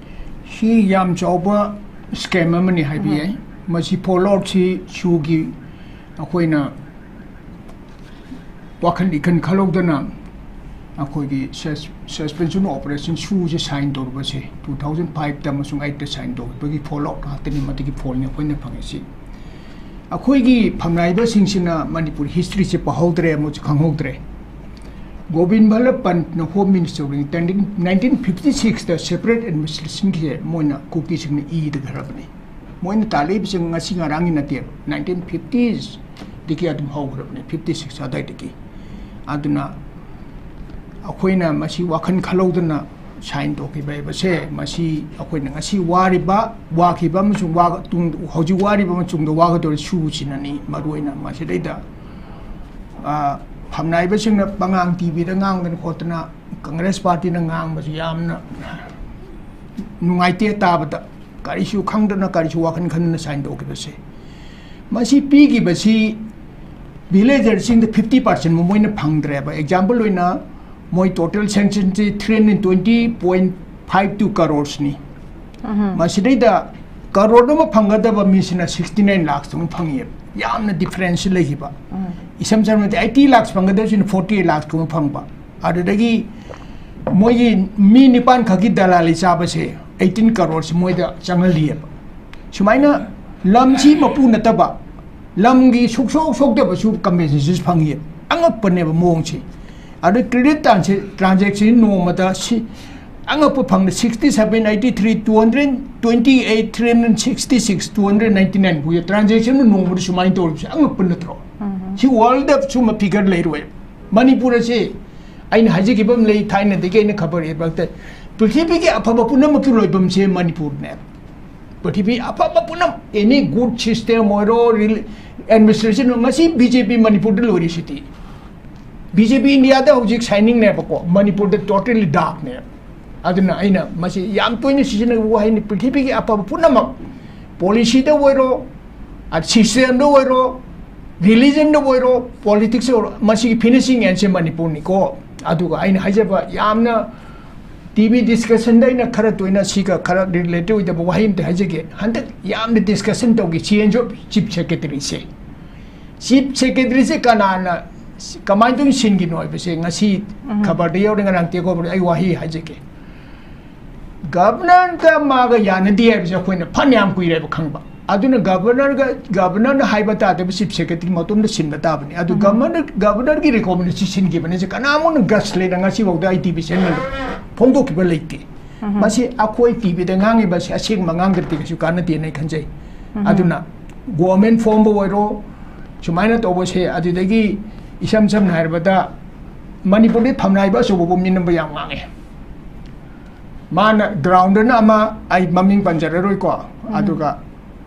ꯁꯤ ꯌꯥꯝ ꯆꯥꯎꯕ ꯁ꯭ꯀꯦꯝ ꯑꯃꯅꯤ ꯍꯥꯏꯕ ꯌꯥꯏ꯫ ꯃꯁꯤ ꯐꯣꯜ ꯑꯥꯎꯠꯁꯤ ꯁꯨꯒꯤ ꯑꯩꯈꯣꯏꯅ ꯋꯥꯈꯜ ꯏꯈꯟ ꯈꯜꯍꯧꯗꯅ ꯑꯩꯈꯣꯏꯒꯤ ꯁꯁ-, ꯁꯁꯄꯦꯟꯁꯟ ꯑꯣꯄꯔꯦꯁꯟ ꯁꯨꯁꯦ ꯁꯥꯏꯟ ꯇꯧꯔꯨꯕꯁꯦ ꯇꯨ ꯊꯥꯎꯖꯟ ꯐꯥꯏꯚꯇ ꯑꯃꯁꯨꯡ ꯑꯩꯠꯇ ꯁꯥꯏꯟ ꯇꯧꯈꯤꯕꯒꯤ ꯐꯣꯜ ꯑꯥꯎꯠ ꯉꯥꯛꯇꯅꯤ, ꯃꯗꯨꯒꯤ ꯐꯣꯜꯅꯤ ꯑꯩꯈꯣꯏꯅ ꯐꯪꯉꯤꯁꯤ꯫ ꯑꯩꯈꯣꯏꯒꯤ ꯐꯝꯅꯥꯏꯕꯁꯤꯡꯁꯤꯅ ꯃꯅꯤꯄꯨꯔ ꯍꯤꯁꯇ꯭ꯔꯤꯁꯦ ꯄꯥꯍꯧꯗ꯭ꯔꯦ, ꯑꯃꯁꯨ ꯈꯪꯍꯧꯗ꯭ꯔꯦ꯫ ꯒꯣꯕꯤꯟ ꯚꯜꯂꯚ ꯄꯟꯠꯅ ꯍꯣꯝ ꯃꯤꯅꯤꯁꯇꯔ ꯑꯣꯏꯔꯤꯉꯩ nineteen fifty sixꯇ separate administrationꯒꯤꯁꯦ ꯃꯣꯏꯅ ꯀꯨꯀꯤꯁꯤꯡꯅ ꯏꯗꯈ꯭ꯔꯕꯅꯤ꯫ ꯃꯣꯏꯅ ꯇꯥꯜꯂꯛꯏꯕꯁꯦ ꯉꯁꯤ ꯉꯔꯥꯡꯒꯤ ꯅꯠꯇꯦꯕ, nineteen fiftiesꯗꯒꯤ ꯑꯗꯨꯝ ꯍꯧꯈ꯭ꯔꯕꯅꯤ, fifty six ꯑꯗꯨꯋꯥꯏꯗꯒꯤ꯫ ꯑꯗꯨꯅ ꯑꯩꯈꯣꯏꯅ ꯃꯁꯤ ꯋꯥꯈꯜ ꯈꯜꯍꯧꯗꯅ ꯁꯥꯏꯟ ꯇꯧꯈꯤꯕ ꯍꯥꯏꯕꯁꯦ, ꯃꯁꯤ ꯑꯩꯈꯣꯏꯅ ꯉꯁꯤ ꯋꯥꯔꯤꯕ, ꯋꯥꯈꯤꯕ ꯑꯃꯁꯨꯡ ꯋꯥ-, ꯇꯨꯡ-, ꯍꯧꯖꯤꯛ ꯋꯥꯔꯤꯕ ꯑꯃꯁꯨꯡ ꯇꯨꯡꯗ ꯋꯥꯒꯗꯧꯔꯤꯕ ꯁꯨꯁꯤꯅꯅꯤ ꯃꯔꯨꯑꯣꯏꯅ ꯃꯁꯤꯗꯩꯗ꯫ ꯑ, ꯐꯝꯅꯥꯏꯕꯁꯤꯡꯅ ꯄꯉꯥꯡ ꯇꯤꯚꯤꯗ ꯉꯥꯡꯗꯅ ꯈꯣꯠꯇꯅ ꯀꯪꯒ꯭ꯔꯦꯁ ꯄꯥꯔꯇꯤꯅ ꯉꯥꯡꯕꯁꯤ ꯌꯥꯝꯅ ꯅꯨꯡꯉꯥꯏꯇꯦ ꯇꯥꯕꯗ꯫ ꯀꯔꯤꯁꯨ ꯈꯪꯗꯅ, ꯀꯔꯤꯁꯨ ꯋꯥꯈꯜ ꯈꯟꯗꯅ ꯁꯥꯏꯟ ꯇꯧꯈꯤꯕꯁꯦ꯫ ꯃꯁꯤ ꯄꯤꯈꯤꯕꯁꯤ ꯚꯤꯂꯦꯖꯔꯁꯤꯡꯗ fifty percent ꯃꯣꯏꯅ ꯐꯪꯗ꯭ꯔꯦꯕ꯫ ꯑꯦꯛꯖꯥꯝꯄꯜ ꯑꯣꯏꯅ, ꯃꯣꯏ total ꯁꯦꯡꯁꯟꯁꯤ three hundred twenty point five two crores ꯅꯤ꯫ ꯃꯁꯤꯗꯩꯗ ꯀꯔꯣꯔ ꯑꯃ ꯐꯪꯒꯗꯕ ꯃꯤꯁꯤꯅ sixty nine lakhs ꯑꯃ ꯐꯪꯉꯦꯕ꯫ ꯌꯥꯝꯅ ꯗꯤꯐꯔꯦꯟꯁ ꯂꯩꯈꯤꯕ꯫ ꯏꯁꯝ ꯁꯝꯅꯗꯤ eighty lakhs ꯐꯪꯒꯗꯕꯁꯤꯅ forty eight lakhs ꯀꯨꯝꯕ ꯐꯪꯕ꯫ ꯑꯗꯨꯗꯒꯤ ꯃꯣꯏꯒꯤ ꯃꯤ ꯅꯤꯄꯥꯟ ꯈꯛꯀꯤ ꯗꯂꯥꯂꯤ ꯆꯥꯕꯁꯦ eighteen crores ꯃꯣꯏꯗ ꯆꯪꯍꯜꯂꯤꯑꯕ꯫ ꯁꯨꯃꯥꯏꯅ ꯂꯝꯁꯤ ꯃꯄꯨ ꯅꯠꯇꯕ, ꯂꯝꯒꯤ ꯁꯨꯛꯁꯣꯛ ꯁꯣꯛꯇꯕꯁꯨ ꯀꯝꯄꯦꯟꯁꯦꯁꯟ ꯐꯪꯉꯤꯑꯕ꯫ ꯑꯉꯛꯄꯅꯦꯕ ꯃꯑꯣꯡꯁꯦ꯫ ꯑꯗꯨ ꯀ꯭ꯔꯦꯗꯤꯠ ꯇ꯭ꯔꯥꯟꯁꯦꯛꯁꯟ ꯅꯣꯡꯃꯗ ꯁꯤ ꯑꯉꯛꯄ ꯐꯪꯗ sixty seven, eighty three, two hundred twenty eight, three hundred sixty six, two hundred ninety nine ꯐꯥꯎ ꯇ꯭ꯔꯥꯟꯖꯦꯛꯁꯟ ꯅꯣꯡꯃꯗ ꯁꯨꯃꯥꯏꯅ ꯇꯧꯔꯤꯕꯁꯦ ꯑꯉꯛꯄ ꯅꯠꯇ꯭ꯔꯣ? ꯁꯤ ꯋꯥꯔꯜꯗ ꯁꯨꯝꯕ ꯐꯤꯒꯔ ꯂꯩꯔꯣꯏ꯫ ꯃꯅꯤꯄꯨꯔ ꯑꯁꯤ ꯑꯩꯅ ꯍꯥꯏꯖꯈꯤꯕ ꯑꯃ ꯂꯩ, ꯊꯥꯏꯅꯗꯒꯤ ꯑꯩꯅ ꯈꯕꯔ ꯏꯕꯗ, ꯄ꯭ꯔꯤꯊꯤꯕꯤꯒꯤ ꯑꯐꯕ ꯄꯨꯝꯅꯃꯛꯀꯤ ꯂꯣꯏꯐꯝꯁꯦ ꯃꯅꯤꯄꯨꯔꯅꯦ꯫ ꯄ꯭ꯔꯤꯊꯤꯕꯤ ꯑꯐꯕ ꯄꯨꯝꯅꯃꯛ, any good system ꯑꯣꯏꯔꯣ, ꯑꯦꯗꯃꯤꯅꯤꯁꯇ꯭ꯔꯦꯁꯟ, ꯉꯁꯤ ꯕꯤ ꯖꯦ ꯄꯤ ꯃꯅꯤꯄꯨꯔꯗ ꯂꯣꯏꯔꯤꯁꯤꯗꯤ꯫ ꯕꯤ ꯖꯦ ꯄꯤ ꯏꯟꯗꯤꯌꯥꯗ ꯍꯧꯖꯤꯛ ꯁꯥꯏꯅꯤꯡꯅꯦꯕꯀꯣ, ꯃꯅꯤꯄꯨꯔꯗ ꯇꯣꯇꯦꯂꯤ ꯗꯥꯔꯛꯅꯦ꯫ ꯑꯗꯨꯅ ꯑꯩꯅ ꯃꯁꯤ ꯌꯥꯝ ꯇꯣꯏꯅ ꯁꯤꯖꯤꯟꯅꯕ ꯋꯥꯍꯩꯅꯤ, ꯄ꯭ꯔꯤꯊꯤꯕꯤꯒꯤ ꯑꯐꯕ ꯄꯨꯝꯅꯃꯛ, ꯄꯣꯂꯤꯁꯤꯗ ꯑꯣꯏꯔꯣ, ꯁꯤꯁꯇꯦꯝꯗ ꯑꯣꯏꯔꯣ, ꯔꯤꯂꯤꯖꯟꯗ ꯑꯣꯏꯔꯣ, ꯄꯣꯂꯤꯇꯤꯛꯁ ꯑꯣꯏꯔꯣ, ꯃꯁꯤꯒꯤ ꯐꯤꯅꯤꯁꯤꯡ ꯑꯦꯟꯁꯦ ꯃꯅꯤꯄꯨꯔꯅꯤꯀꯣ꯫ ꯑꯗꯨꯒ ꯑꯩꯅ ꯍꯥꯏꯖꯕ, ꯌꯥꯝꯅ ꯇꯤ ꯚꯤ ꯗꯤꯁꯀꯁꯟꯗ ꯑꯩꯅ ꯈꯔ ꯇꯣꯏꯅ ꯁꯤꯒ ꯈꯔ ꯔꯤꯂꯦꯇꯦꯗ ꯑꯣꯏꯗꯕ ꯋꯥꯍꯩ ꯑꯝꯇ ꯍꯥꯏꯖꯒꯦ꯫ ꯍꯟꯗꯛ ꯌꯥꯝꯅ ꯗꯤꯁꯀꯁꯟ ꯇꯧꯈꯤ, ꯆꯦꯟꯖ ꯑꯣꯐ ꯆꯤꯐ ꯁꯦꯀ꯭ꯔꯦꯇꯔꯤꯁꯦ꯫ ꯆꯤꯐ ꯁꯦꯀ꯭ꯔꯦꯇꯔꯤꯁꯦ ꯀꯅꯥꯅ, ꯀꯃꯥꯏꯅ ꯇꯧꯅ ꯁꯤꯟꯈꯤꯅꯣ ꯍꯥꯏꯕꯁꯦ ꯉꯁꯤ ꯈꯕꯔꯗ ꯌꯥꯎꯔꯦ, ꯉꯔꯥꯡ ꯇꯦꯛ ꯑꯣꯚꯔ, ꯑꯩ ꯋꯥꯍꯩ ꯍꯥꯏꯖꯒꯦ꯫ ꯒꯕꯔꯅꯔꯒ ꯃꯥꯒ ꯌꯥꯅꯗꯦ ꯍꯥꯏꯕꯁꯦ ꯑꯩꯈꯣꯏꯅ ꯐꯅꯌꯥꯝ ꯀꯨꯏꯔꯦꯕ ꯈꯪꯕ꯫ ꯑꯗꯨꯅ ꯒꯕꯔꯅꯔꯒ, ꯒꯕꯔꯅꯔꯅ ꯍꯥꯏꯕ ꯇꯥꯗꯕ ꯆꯤꯐ ꯁꯦꯀ꯭ꯔꯦꯇꯔꯤ ꯃꯇꯣꯝꯗ ꯁꯤꯟꯕ ꯇꯥꯕꯅꯤ꯫ ꯑꯗꯨ ꯒꯕꯔꯅꯔ, ꯒꯕꯔꯅꯔꯒꯤ ꯔꯤꯀꯣꯃꯦꯟꯗꯦꯁꯟ ꯁꯤꯟꯈꯤꯕꯅꯦ꯫ ꯁꯤ ꯀꯅꯥꯃꯨꯛꯅ ꯒꯠꯁ ꯂꯩꯅ ꯉꯁꯤꯐꯥꯎꯗ ꯑꯩ ꯇꯤ ꯚꯤ ꯆꯦꯅꯦꯜꯗ ꯐꯣꯡꯗꯣꯛꯈꯤꯕ ꯂꯩꯇꯦ꯫ ꯃꯁꯤ ꯑꯩꯈꯣꯏ ꯇꯤ ꯚꯤꯗ ꯉꯥꯡꯉꯤꯕꯁꯦ ꯑꯁꯦꯡꯕ ꯉꯥꯡꯗ꯭ꯔꯗꯤ ꯀꯩꯁꯨ ꯀꯥꯟꯅꯗꯦꯅ ꯑꯩ ꯈꯟꯖꯩ꯫ ꯑꯗꯨꯅ ꯒꯣꯚꯔꯟꯃꯦꯟꯠ ꯐꯣꯝꯕ ꯑꯣꯏꯔꯣ, ꯁꯨꯃꯥꯏꯅ ꯇꯧꯕꯁꯦ, ꯑꯗꯨꯗꯒꯤ ꯏꯁꯝ ꯁꯝꯅ ꯍꯥꯏꯔꯕꯗ ꯃꯅꯤꯄꯨꯔꯗꯤ ꯐꯝꯅꯥꯏꯕ ꯑꯆꯧꯕ ꯃꯤ ꯅꯝꯕ ꯌꯥꯝ ꯉꯥꯡꯉꯦ꯫ ꯃꯥꯅ ꯒ꯭ꯔꯥꯎꯟꯗꯅ ꯑꯃ, ꯑꯩ ꯃꯃꯤꯡ ꯄꯟꯖꯔꯔꯣꯏꯀꯣ, ꯑꯗꯨꯒ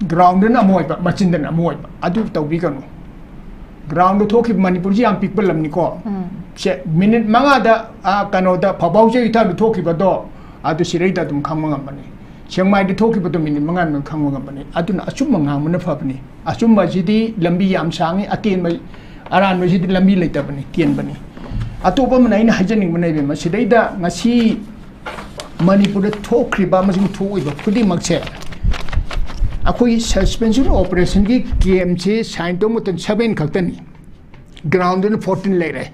ꯒ꯭ꯔꯥꯎꯟꯗꯅ ꯑꯃ ꯑꯣꯏꯕ, ꯃꯆꯤꯟꯗꯅ ꯑꯃ ꯑꯣꯏꯕ, ꯑꯗꯨ ꯇꯧꯕꯤꯒꯅꯨ꯫ ꯒ꯭ꯔꯥꯎꯟꯗ ꯊꯣꯛꯈꯤꯕ, ꯃꯅꯤꯄꯨꯔꯁꯤ ꯌꯥꯝ ꯄꯤꯛꯄ ꯂꯝꯅꯤꯀꯣ꯫ ꯁꯦ, ꯃꯤꯅꯤꯠ ꯃꯉꯥꯗ, ꯑꯥ, ꯀꯩꯅꯣꯗ ꯐꯥꯎꯕꯥꯎꯖꯩ ꯏꯊꯥꯡꯗ ꯊꯣꯛꯈꯤꯕꯗꯣ, ꯑꯗꯨ ꯁꯤꯔꯩꯗ ꯑꯗꯨꯝ ꯈꯪꯕ ꯉꯝꯕꯅꯤ꯫ ꯁꯦꯛꯃꯥꯏꯗ ꯊꯣꯛꯈꯤꯕꯗꯣ ꯃꯤꯅꯤꯠ ꯃꯉꯥ ꯃꯅꯨꯡꯗ ꯈꯪꯕ ꯉꯝꯕꯅꯤ꯫ ꯑꯗꯨꯅ ꯑꯆꯨꯝꯕ ꯉꯥꯡꯕꯅ ꯐꯕꯅꯤ꯫ ꯑꯆꯨꯝꯕꯁꯤꯗꯤ ꯂꯝꯕꯤ ꯌꯥꯝ ꯁꯥꯡꯉꯤ, ꯑꯇꯦꯟꯕ, ꯑꯔꯥꯟꯕꯁꯤꯗꯤ ꯂꯝꯕꯤ ꯂꯩꯇꯕꯅꯤ, ꯇꯦꯟꯕꯅꯤ꯫ ꯑꯇꯣꯞꯄ ꯑꯃꯅ ꯑꯩꯅ ꯍꯥꯏꯖꯅꯤꯡꯕꯅ, ꯏꯕꯦꯝꯃ, ꯁꯤꯗꯩꯗ ꯉꯁꯤ ꯃꯅꯤꯄꯨꯔꯗ ꯊꯣꯛꯈ꯭ꯔꯤꯕ ꯑꯃꯁꯨꯡ ꯊꯣꯛꯏꯕ ꯈꯨꯗꯤꯡꯃꯛꯁꯦ ꯑꯩꯈꯣꯏꯒꯤ ꯁꯁꯄꯦꯟꯁꯟ ꯑꯣꯄꯔꯦꯁꯟꯒꯤ ꯀꯦꯝꯁꯦ ꯁꯥꯏꯟ ꯇꯧꯕ ꯃꯇꯝꯗ ꯁꯚꯦꯟ ꯈꯛꯇꯅꯤ, ꯒ꯭ꯔꯥꯎꯟꯗꯅ ꯐꯣꯔꯇꯤꯟ ꯂꯩꯔꯦ꯫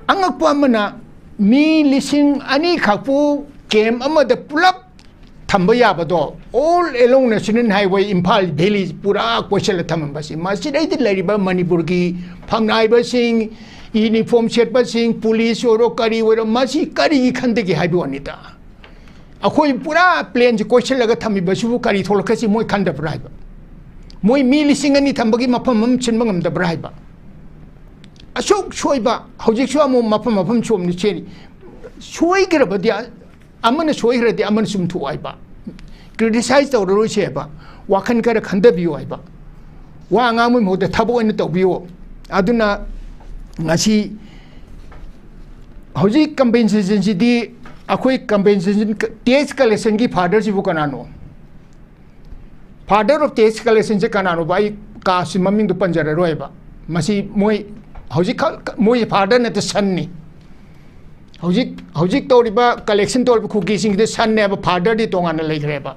ꯑꯉꯛꯄ ꯑꯃꯅ, ꯃꯤ ꯂꯤꯁꯤꯡ ꯑꯅꯤ ꯈꯛꯄꯨ ꯀꯦꯝ ꯑꯃꯗ ꯄꯨꯂꯞ ꯊꯝꯕ ꯌꯥꯕꯗꯣ, all along National Highway Imphal valley ꯄꯨꯔꯥ ꯀꯣꯏꯁꯤꯜꯂ ꯊꯝꯃꯝꯕꯁꯤ, ꯃꯁꯤꯗꯩꯗ ꯂꯩꯔꯤꯕ ꯃꯅꯤꯄꯨꯔꯒꯤ ꯐꯝꯅꯥꯏꯕꯁꯤꯡ, ꯌꯨꯅꯤꯐꯣꯔꯝ ꯁꯦꯠꯄꯁꯤꯡ, ꯄꯨꯂꯤꯁ ꯑꯣꯏꯔꯣ ꯀꯔꯤ ꯑꯣꯏꯔꯣ, ꯃꯁꯤ ꯀꯔꯤꯒꯤ ꯈꯟꯗꯒꯦ ꯍꯥꯏꯕ ꯋꯥꯅꯤꯗ꯫ ꯑꯩꯈꯣꯏ ꯄꯨꯔꯥ ꯄ꯭ꯂꯦꯟꯁꯤ ꯀꯣꯏꯁꯤꯜꯂꯒ ꯊꯝꯃꯤꯕꯁꯤꯕꯨ ꯀꯔꯤ ꯊꯣꯛꯂꯛꯀꯁꯤ ꯃꯣꯏ ꯈꯟꯗꯕ꯭ꯔꯥ ꯍꯥꯏꯕ? ꯃꯣꯏ ꯃꯤ ꯂꯤꯁꯤꯡ ꯑꯅꯤ ꯊꯝꯕꯒꯤ ꯃꯐꯝ ꯑꯃ ꯁꯤꯟꯕ ꯉꯝꯗꯕ꯭ꯔꯥ ꯍꯥꯏꯕ? ꯑꯁꯨꯛ ꯁꯣꯏꯕ, ꯍꯧꯖꯤꯛꯁꯨ ꯑꯃꯨꯛ ꯃꯐꯝ ꯃꯐꯝ ꯁꯣꯝꯗ ꯆꯦꯜꯂꯤ꯫ ꯁꯣꯏꯈ꯭ꯔꯕꯗꯤ, ꯑꯃꯅ ꯁꯣꯏꯈ꯭ꯔꯗꯤ ꯑꯃꯅ ꯆꯨꯝꯊꯣꯛꯑꯣ ꯍꯥꯏꯕ, ꯀ꯭ꯔꯤꯇꯤꯁꯥꯏꯖ ꯇꯧꯔꯔꯣꯏꯁꯦ ꯍꯥꯏꯕ, ꯋꯥꯈꯜ ꯈꯔ ꯈꯟꯊꯕꯤꯌꯨ ꯍꯥꯏꯕ, ꯋꯥ ꯉꯥꯡꯕꯒꯤ ꯃꯍꯨꯠꯇ ꯊꯕꯛ ꯑꯣꯏꯅ ꯇꯧꯕꯤꯌꯨ꯫ ꯑꯗꯨꯅ ꯉꯁꯤ ꯍꯧꯖꯤꯛ ꯀꯝꯄꯦꯟꯁꯦꯁꯟꯁꯤꯗꯤ, ꯑꯩꯈꯣꯏ ꯀꯝꯄꯦꯟꯁꯦꯁꯟ, ꯇꯦꯛꯁ ꯀꯂꯦꯛꯁꯟꯒꯤ ꯐꯥꯗꯔꯁꯤꯕꯨ ꯀꯅꯥꯅꯣ? ꯐꯥꯗꯔ ꯑꯣꯐ ꯇꯦꯛꯁ ꯀꯂꯦꯛꯁꯟꯁꯦ ꯀꯅꯥꯅꯣꯕ? ꯑꯩ ꯀꯥꯁꯤ ꯃꯃꯤꯡꯗꯨ ꯄꯟꯖꯔꯔꯣꯏꯕ꯫ ꯃꯁꯤ ꯃꯣꯏ ꯍꯧꯖꯤꯛ ꯈꯛ, ꯃꯣꯏ ꯐꯥꯗꯔ ꯅꯠꯇꯦ, ꯁꯟꯅꯤ꯫ ꯍꯧꯖꯤꯛ, ꯍꯧꯖꯤꯛ ꯇꯧꯔꯤꯕ, ꯀꯂꯦꯛꯁꯟ ꯇꯧꯔꯤꯕ ꯀꯨꯀꯤꯁꯤꯡꯁꯤꯗꯤ ꯁꯟꯅꯦꯕ, ꯐꯥꯗꯔꯗꯤ ꯇꯣꯉꯥꯟꯅ ꯂꯩꯈ꯭ꯔꯦꯕ꯫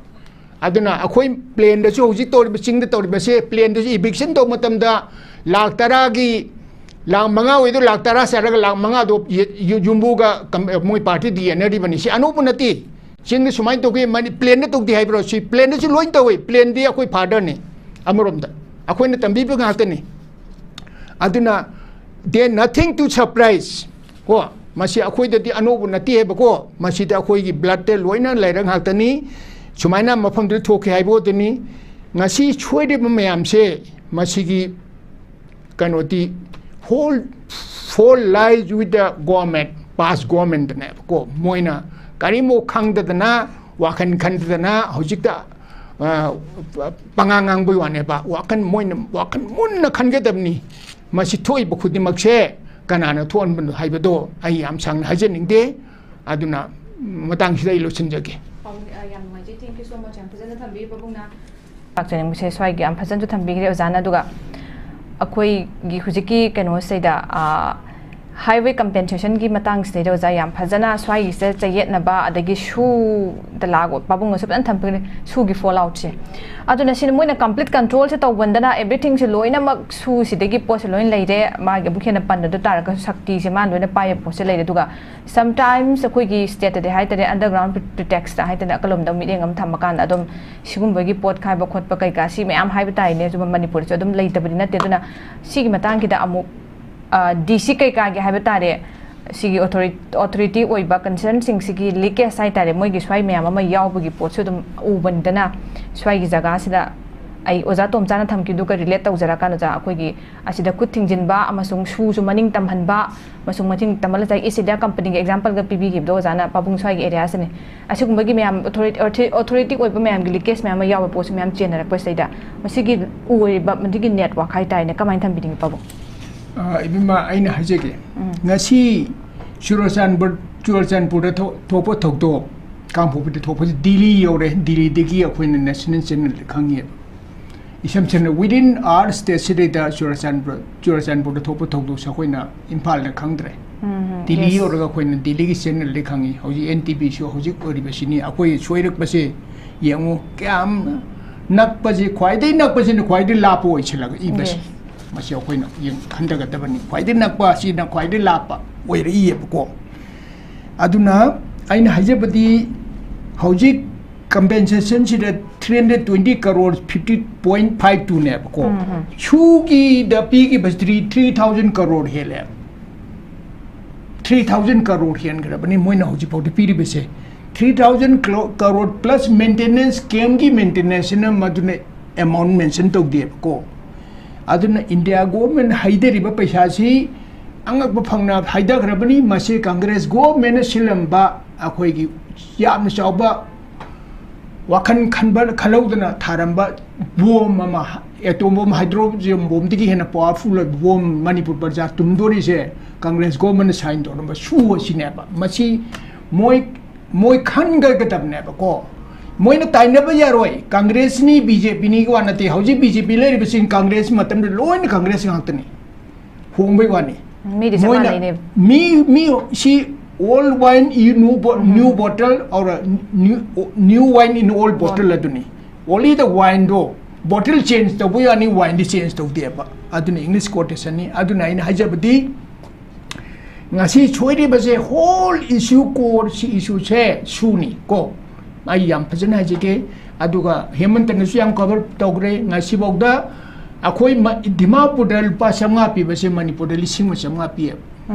ꯑꯗꯨꯅ ꯑꯩꯈꯣꯏ ꯄ꯭ꯂꯦꯟꯗꯁꯨ, ꯍꯧꯖꯤꯛ ꯇꯧꯔꯤꯕ ꯆꯤꯡꯗ ꯇꯧꯔꯤꯕꯁꯦ, ꯄ꯭ꯂꯦꯟꯗꯁꯨ ꯏꯚꯤꯛꯁꯟ ꯇꯧꯕ ꯃꯇꯝꯗ ꯂꯥꯛ ꯇꯔꯥꯒꯤ, ꯂꯥꯛ ꯃꯉꯥ ꯑꯣꯏꯗꯣ ꯂꯥꯛ ꯇꯔꯥ ꯆꯠꯂꯒ ꯂꯥꯛ ꯃꯉꯥꯗꯣ ꯌꯦ-, ꯌꯨ-, ꯌꯨꯝꯕꯨꯒ ꯀꯝ-, ꯃꯣꯏ ꯄꯥꯔꯇꯤꯗ ꯌꯦꯟꯅꯔꯤꯕꯅꯤ꯫ ꯁꯤ ꯑꯅꯧꯕ ꯅꯠꯇꯦ꯫ ꯆꯤꯡꯗ ꯁꯨꯃꯥꯏꯅ ꯇꯧꯒꯦ, ꯃꯅꯤ-, ꯄ꯭ꯂꯦꯟꯗ ꯇꯧꯗꯦ ꯍꯥꯏꯕ꯭ꯔꯣ? ꯁꯤ ꯄ꯭ꯂꯦꯟꯗꯁꯨ ꯂꯣꯏ ꯇꯧꯏ꯫ ꯄ꯭ꯂꯦꯟꯗꯤ ꯑꯩꯈꯣꯏ ꯐꯥꯗꯔꯅꯤ꯫ ꯑꯃꯔꯣꯝꯗ ꯑꯩꯈꯣꯏꯅ ꯇꯝꯕꯤꯕ ꯉꯥꯛꯇꯅꯤ꯫ ꯑꯗꯨꯅ, they nothing to surprise꯫ ꯀꯣ, ꯃꯁꯤ ꯑꯩꯈꯣꯏꯗꯗꯤ ꯑꯅꯧꯕ ꯅꯠꯇꯦ ꯍꯥꯏꯕꯀꯣ꯫ ꯃꯁꯤꯗ ꯑꯩꯈꯣꯏꯒꯤ ꯕ꯭ꯂꯠꯇ ꯂꯣꯏꯅ ꯂꯩꯔ ꯉꯥꯛꯇꯅꯤ꯫ ꯁꯨꯃꯥꯏꯅ ꯃꯐꯝꯗꯨꯗ ꯊꯣꯛꯈꯤ ꯍꯥꯏꯕ ꯈꯛꯇꯅꯤ꯫ ꯉꯁꯤ ꯁꯣꯏꯔꯤꯕ ꯃꯌꯥꯝꯁꯦ, ꯃꯁꯤꯒꯤ ꯀꯩꯅꯣꯗꯤ, whole, whole lies with the government, past government ꯅꯦꯕꯀꯣ꯫ ꯃꯣꯏꯅ ꯀꯔꯤꯃꯨꯛ ꯈꯪꯗꯗꯅ, ꯋꯥꯈꯜ ꯈꯟꯗꯗꯅ ꯍꯧꯖꯤꯛꯇ, ꯑ, ꯄꯉꯥꯡ ꯉꯥꯡꯕꯒꯤ ꯋꯥꯅꯦꯕ꯫ ꯋꯥꯈꯜ, ꯃꯣꯏꯅ ꯋꯥꯈꯜ ꯃꯨꯟꯅ ꯈꯟꯒꯗꯕꯅꯤ꯫ ꯃꯁꯤ ꯊꯣꯛꯏꯕ ꯈꯨꯗꯤꯡꯃꯛꯁꯦ ꯀꯅꯥꯅ ꯊꯣꯛꯍꯟꯕꯅꯣ ꯍꯥꯏꯕꯗꯣ ꯑꯩ ꯌꯥꯝ ꯁꯥꯡꯅ ꯍꯥꯏꯖꯅꯤꯡꯗꯦ꯫ ꯑꯗꯨꯅ ꯃꯇꯥꯡꯁꯤꯗ ꯑꯩ ꯂꯣꯏꯁꯤꯟꯖꯒꯦ꯫ ꯄꯥꯕꯨꯡ, ꯑ, ꯌꯥꯝ ꯅꯨꯡꯉꯥꯏꯖꯩ꯫ Thank you so much꯫ ꯌꯥꯝ ꯐꯖꯅ ꯊꯝꯕꯤꯔꯦ ꯄꯥꯕꯨꯡꯅ꯫ ꯂꯥꯛꯆꯅꯤꯡꯕꯁꯦ ꯁ꯭ꯋꯥꯏꯒꯤ ꯌꯥꯝ ꯐꯖꯅꯁꯨ ꯊꯝꯕꯤꯈ꯭ꯔꯦ ꯑꯣꯖꯥꯅ꯫ ꯑꯗꯨꯒ ꯑꯩꯈꯣꯏꯒꯤ ꯍꯧꯖꯤꯛꯀꯤ ꯀꯩꯅꯣꯁꯤꯗ, ꯑ, highway compensation ꯒꯤ ꯃꯇꯥꯡꯁꯤꯗꯩꯗ ꯑꯣꯖꯥ ꯌꯥꯝ ꯐꯖꯅ ꯁ꯭ꯋꯥꯏꯒꯤꯁꯤꯗ ꯆꯌꯦꯠꯅꯕ, ꯑꯗꯒꯤ ꯁꯨꯗ ꯂꯥꯛ-, ꯄꯥꯕꯨꯡꯅꯁꯨ ꯐꯖꯅ ꯊꯝꯕꯤꯈ꯭ꯔꯦ, ꯁꯨꯒꯤ fallout ꯁꯦ꯫ ꯑꯗꯨꯅ ꯁꯤꯅ ꯃꯣꯏꯅ complete control ꯁꯦ ꯇꯧꯃꯟꯗꯅ everything ꯁꯦ ꯂꯣꯏꯅꯃꯛ ꯁꯨꯁꯤꯗꯒꯤ ꯄꯣꯠꯁꯦ ꯂꯣꯏꯅ ꯂꯩꯔꯦ꯫ ꯃꯥꯒꯤ ꯑꯃꯨꯛ ꯍꯦꯟꯅ ꯄꯟꯅꯗ ꯇꯥꯔꯒꯁꯨ ꯁꯛꯇꯤꯁꯦ ꯃꯥꯅ ꯂꯣꯏꯅ ꯄꯥꯏꯕ ꯄꯣꯠꯁꯦ ꯂꯩꯔꯦ꯫ ꯑꯗꯨꯒ sometimes ꯑꯩꯈꯣꯏꯒꯤ state ꯇꯗꯤ ꯍꯥꯏꯇꯥꯔꯦ, underground pretext ꯍꯥꯏꯇꯥꯔꯦ, ꯑꯀꯜꯂꯣꯝꯗ ꯃꯤꯠꯌꯦꯡ ꯑꯃ ꯊꯝꯃꯀꯥꯟꯗ ꯑꯗꯨꯝ ꯁꯤꯒꯨꯝꯕꯒꯤ ꯄꯣꯠ ꯈꯥꯏꯕ ꯈꯣꯠꯄ ꯀꯩꯀꯥ ꯁꯤ ꯃꯌꯥꯝ ꯍꯥꯏꯕ ꯇꯥꯏꯅꯦ꯫ ꯑꯗꯨꯒ ꯃꯅꯤꯄꯨꯔꯗꯁꯨ ꯑꯗꯨꯝ ꯂꯩꯇꯕꯗꯤ ꯅꯠꯇꯦ꯫ ꯑꯗꯨꯅ ꯁꯤꯒꯤ ꯃꯇꯥꯡꯒꯤꯗ ꯑꯃꯨꯛ, ꯑ, ꯗꯤ ꯁꯤ ꯀꯩꯀꯥꯒꯤ ꯍꯥꯏꯕ ꯇꯥꯔꯦ, ꯁꯤꯒꯤ authori-, authority ꯑꯣꯏꯕ concern ꯁꯤꯡꯁꯤꯒꯤ leakage ꯍꯥꯏꯇꯥꯔꯦ, ꯃꯣꯏꯒꯤ ꯁ꯭ꯋꯥꯏ ꯃꯌꯥꯝ ꯑꯃ ꯌꯥꯎꯕꯒꯤ ꯄꯣꯠꯁꯨ ꯑꯗꯨꯝ ꯎꯕꯅꯤꯗꯅ, ꯁ꯭ꯋꯥꯏꯒꯤ ꯖꯒꯥꯁꯤꯗ ꯑꯩ ꯑꯣꯖꯥ ꯇꯣꯝꯆꯥꯅ ꯊꯝꯈꯤꯕꯗꯨꯒ relate ꯇꯧꯖꯔꯀꯥꯟꯗ, ꯑꯣꯖꯥ, ꯑꯩꯈꯣꯏꯒꯤ ꯑꯁꯤꯗ ꯈꯨꯠ ꯊꯤꯡꯖꯤꯟꯕ ꯑꯃꯁꯨꯡ ꯁꯨꯁꯨ ꯃꯅꯤꯡ ꯇꯝꯍꯟꯕ ꯑꯃꯁꯨꯡ ꯃꯅꯤꯡ ꯇꯝꯍꯜꯂ ꯉꯁꯥꯏ East India Company ꯒꯤ example ꯒ ꯄꯤꯕꯤꯈꯤꯕꯗꯣ ꯑꯣꯖꯥꯅ, ꯄꯥꯕꯨꯡ ꯁ꯭ꯋꯥꯏꯒꯤ area ꯁꯤꯅꯤ꯫ ꯑꯁꯤꯒꯨꯝꯕꯒꯤ ꯃꯌꯥꯝ authority, authority, authority ꯑꯣꯏꯕ ꯃꯌꯥꯝꯒꯤ leakage ꯃꯌꯥꯝ ꯑꯃ ꯌꯥꯎꯕ ꯄꯣꯠꯁꯤ ꯃꯌꯥꯝ ꯆꯦꯟꯅꯔꯛꯄꯁꯤꯗꯩꯗ ꯃꯁꯤꯒꯤ ꯑꯣꯏꯔꯤꯕ ꯃꯗꯨꯒꯤ network ꯍꯥꯏꯇꯥꯔꯦꯅꯦ, ꯀꯃꯥꯏꯅ ꯊꯝꯕꯤꯅꯤꯡꯉꯤ ꯄꯥꯕꯨꯡ? ꯑ, ꯏꯕꯦꯝꯃ, ꯑꯩꯅ ꯍꯥꯏꯖꯒꯦ꯫ ꯎꯝ꯫ ꯉꯁꯤ ꯆꯨꯔꯆꯥꯟꯄꯨꯔ, ꯆꯨꯔꯆꯥꯟꯄꯨꯔꯗ ꯊꯣꯛ-, ꯊꯣꯛꯄ ꯊꯧꯗꯣꯛ, ꯀꯥꯡꯄꯣꯛꯄꯤꯗ ꯊꯣꯛꯄꯁꯤ ꯗꯤꯜꯂꯤ ꯌꯧꯔꯦ꯫ ꯗꯤꯜꯂꯤꯗꯒꯤ ꯑꯩꯈꯣꯏꯅ national channel ꯗ ꯈꯪꯉꯦꯕ꯫ ꯏꯁꯝ ꯁꯝꯅ within our state ꯁꯤꯗꯩꯗ ꯆꯨꯔꯆꯥꯟꯄꯨꯔ ꯆꯨꯔꯆꯥꯟꯄꯨꯔꯗ ꯊꯣꯛꯄ ꯊꯧꯗꯣꯛꯁꯦ ꯑꯩꯈꯣꯏꯅ ꯏꯝꯐꯥꯜꯗ ꯈꯪꯗ꯭ꯔꯦ꯫ ꯗꯤꯜꯂꯤ ꯌꯧꯔꯒ ꯑꯩꯈꯣꯏꯅ ꯗꯤꯜꯂꯤꯒꯤ ꯆꯦꯅꯦꯜꯗꯤ ꯈꯪꯉꯤ꯫ ꯍꯧꯖꯤꯛ ꯑꯦꯟ ꯇꯤ ꯚꯤꯁꯨ ꯍꯧꯖꯤꯛ ꯑꯣꯏꯔꯤꯕꯁꯤꯅꯤ꯫ ꯑꯩꯈꯣꯏ ꯁꯣꯏꯔꯛꯄꯁꯦ ꯌꯦꯡꯉꯨ, ꯀꯌꯥꯝ ꯅꯛꯄꯁꯦ, ꯈ꯭ꯋꯥꯏꯗꯒꯤ ꯅꯛꯄꯁꯤꯅ ꯈ꯭ꯋꯥꯏꯗꯒꯤ ꯂꯥꯞꯄ ꯑꯣꯏꯁꯤꯜꯂꯒ ꯏꯕꯁꯦ꯫ ꯃꯁꯤ ꯑꯩꯈꯣꯏꯅ ꯌꯦꯡ ꯈꯟꯊꯒꯗꯕꯅꯤ꯫ ꯈ꯭ꯋꯥꯏꯗꯒꯤ ꯅꯛꯄ ꯑꯁꯤꯅ ꯈ꯭ꯋꯥꯏꯗꯒꯤ ꯂꯥꯞꯄ ꯑꯣꯏꯔꯛꯏꯌꯦꯕꯀꯣ꯫ ꯑꯗꯨꯅ ꯑꯩꯅ ꯍꯥꯏꯖꯕꯗꯤ, ꯍꯧꯖꯤꯛ ꯀꯝꯄꯦꯟꯁꯦꯁꯟꯁꯤꯗ three hundred twenty crore, fifty point five two ꯅꯦꯕꯀꯣ꯫ ꯁꯨꯒꯤꯗ ꯄꯤꯈꯤꯕ three three thousand crore ꯍꯦꯜꯂꯦ꯫ Three thousand crore ꯍꯦꯟꯈ꯭ꯔꯕꯅꯤ ꯃꯣꯏꯅ ꯍꯧꯖꯤꯛꯐꯥꯎꯗ ꯄꯤꯔꯤꯕꯁꯦ꯫ Three thousand crore plus maintenance, camp ꯒꯤ maintenance ꯁꯤꯅ ꯃꯗꯨꯅ amount mention ꯇꯧꯗꯦꯕꯀꯣ꯫ ꯑꯗꯨꯅ ꯏꯟꯗꯤꯌꯥ ꯒꯣꯚꯔꯟꯃꯦꯟꯠ ꯍꯩꯊꯔꯤꯕ ꯄꯩꯁꯥꯁꯤ ꯑꯉꯛꯄ ꯐꯪꯅ ꯍꯩꯊꯈ꯭ꯔꯕꯅꯤ꯫ ꯃꯁꯤ ꯀꯪꯒ꯭ꯔꯦꯁ ꯒꯣꯚꯔꯟꯃꯦꯟꯠꯅ ꯁꯤꯜꯂꯝꯕ ꯑꯩꯈꯣꯏꯒꯤ ꯌꯥꯝꯅ ꯆꯥꯎꯕ ꯋꯥꯈꯜ ꯈꯟꯕ ꯈꯜꯍꯧꯗꯅ ꯊꯥꯔꯝꯕ ꯕꯣꯝ ꯑꯃ, ꯑꯦꯇꯣꯝ ꯕꯣꯝ, ꯍꯥꯏꯗ꯭ꯔꯣꯖꯦꯟ ꯕꯣꯝꯗꯒꯤ ꯍꯦꯟꯅ ꯄꯋꯥꯔꯐꯨꯜ ꯑꯣꯏꯕ ꯕꯣꯝ ꯃꯅꯤꯄꯨꯔ ꯄ꯭ꯔꯖꯥ ꯇꯨꯝꯗꯣꯔꯤꯁꯦ ꯀꯪꯒ꯭ꯔꯦꯁ ꯒꯣꯚꯔꯟꯃꯦꯟꯠꯅ ꯁꯥꯏꯟ ꯇꯧꯔꯝꯕ ꯁꯨ ꯑꯁꯤꯅꯦꯕ꯫ ꯃꯁꯤ ꯃꯣꯏ ꯃꯣꯏ ꯈꯟꯒꯗꯕꯅꯦꯕꯀꯣ꯫ ꯃꯣꯏꯅ ꯇꯥꯏꯅꯕ ꯌꯥꯔꯣꯏ꯫ ꯀꯪꯒ꯭ꯔꯦꯁꯅꯤ, ꯕꯤ ꯖꯦ ꯄꯤꯅꯤꯒꯤ ꯋꯥ ꯅꯠꯇꯦ꯫ ꯍꯧꯖꯤꯛ ꯕꯤ ꯖꯦ ꯄꯤ ꯂꯩꯔꯤꯕꯁꯤꯡ ꯀꯪꯒ꯭ꯔꯦꯁ ꯃꯇꯝꯗ ꯂꯣꯏꯅ ꯀꯪꯒ꯭ꯔꯦꯁ ꯉꯥꯛꯇꯅꯤ꯫ ꯍꯣꯡꯕꯩ ꯋꯥꯅꯤ꯫ ꯃꯤꯗꯤ ꯆꯞ ꯃꯣꯏꯅ ꯃꯥꯟꯅꯩꯅꯦ꯫ ꯃꯤ ꯃꯤ ꯁꯤ old wine in new bo- new bottle or new new wine in old bottle ꯑꯗꯨꯅꯤ꯫ Only the wine ꯗꯣ bottle change ꯇꯧꯕ ꯌꯥꯅꯤ, wine ꯗꯤ change ꯇꯧꯗꯦꯕ꯫ ꯑꯗꯨꯅ English quotation ꯅꯤ꯫ ꯑꯗꯨꯅ ꯑꯩꯅ ꯍꯥꯏꯖꯕꯗꯤ ꯉꯁꯤ ꯁꯣꯏꯔꯤꯕꯁꯦ whole issue, core ꯁꯤ issue ꯁꯦ ꯁꯨꯅꯤ ꯀꯣ꯫ ꯑꯩ ꯌꯥꯝ ꯐꯖꯅ ꯍꯥꯏꯖꯒꯦ꯫ ꯑꯗꯨꯒ ꯍꯦꯃꯟꯇꯅꯁꯨ ꯌꯥꯝ cover ꯇꯧꯈ꯭ꯔꯦ꯫ ꯉꯁꯤꯐꯥꯎꯗ ꯑꯩꯈꯣꯏ ꯃ- ꯗꯤꯃꯥꯄꯨꯔꯗ ꯂꯨꯄꯥ ꯆꯥꯝꯃꯉꯥ ꯄꯤꯕꯁꯦ ꯃꯅꯤꯄꯨꯔꯗ ꯂꯤꯁꯤꯡ ꯑꯃ ꯆꯥꯝꯃꯉꯥ ꯄꯤꯌꯦꯕ꯫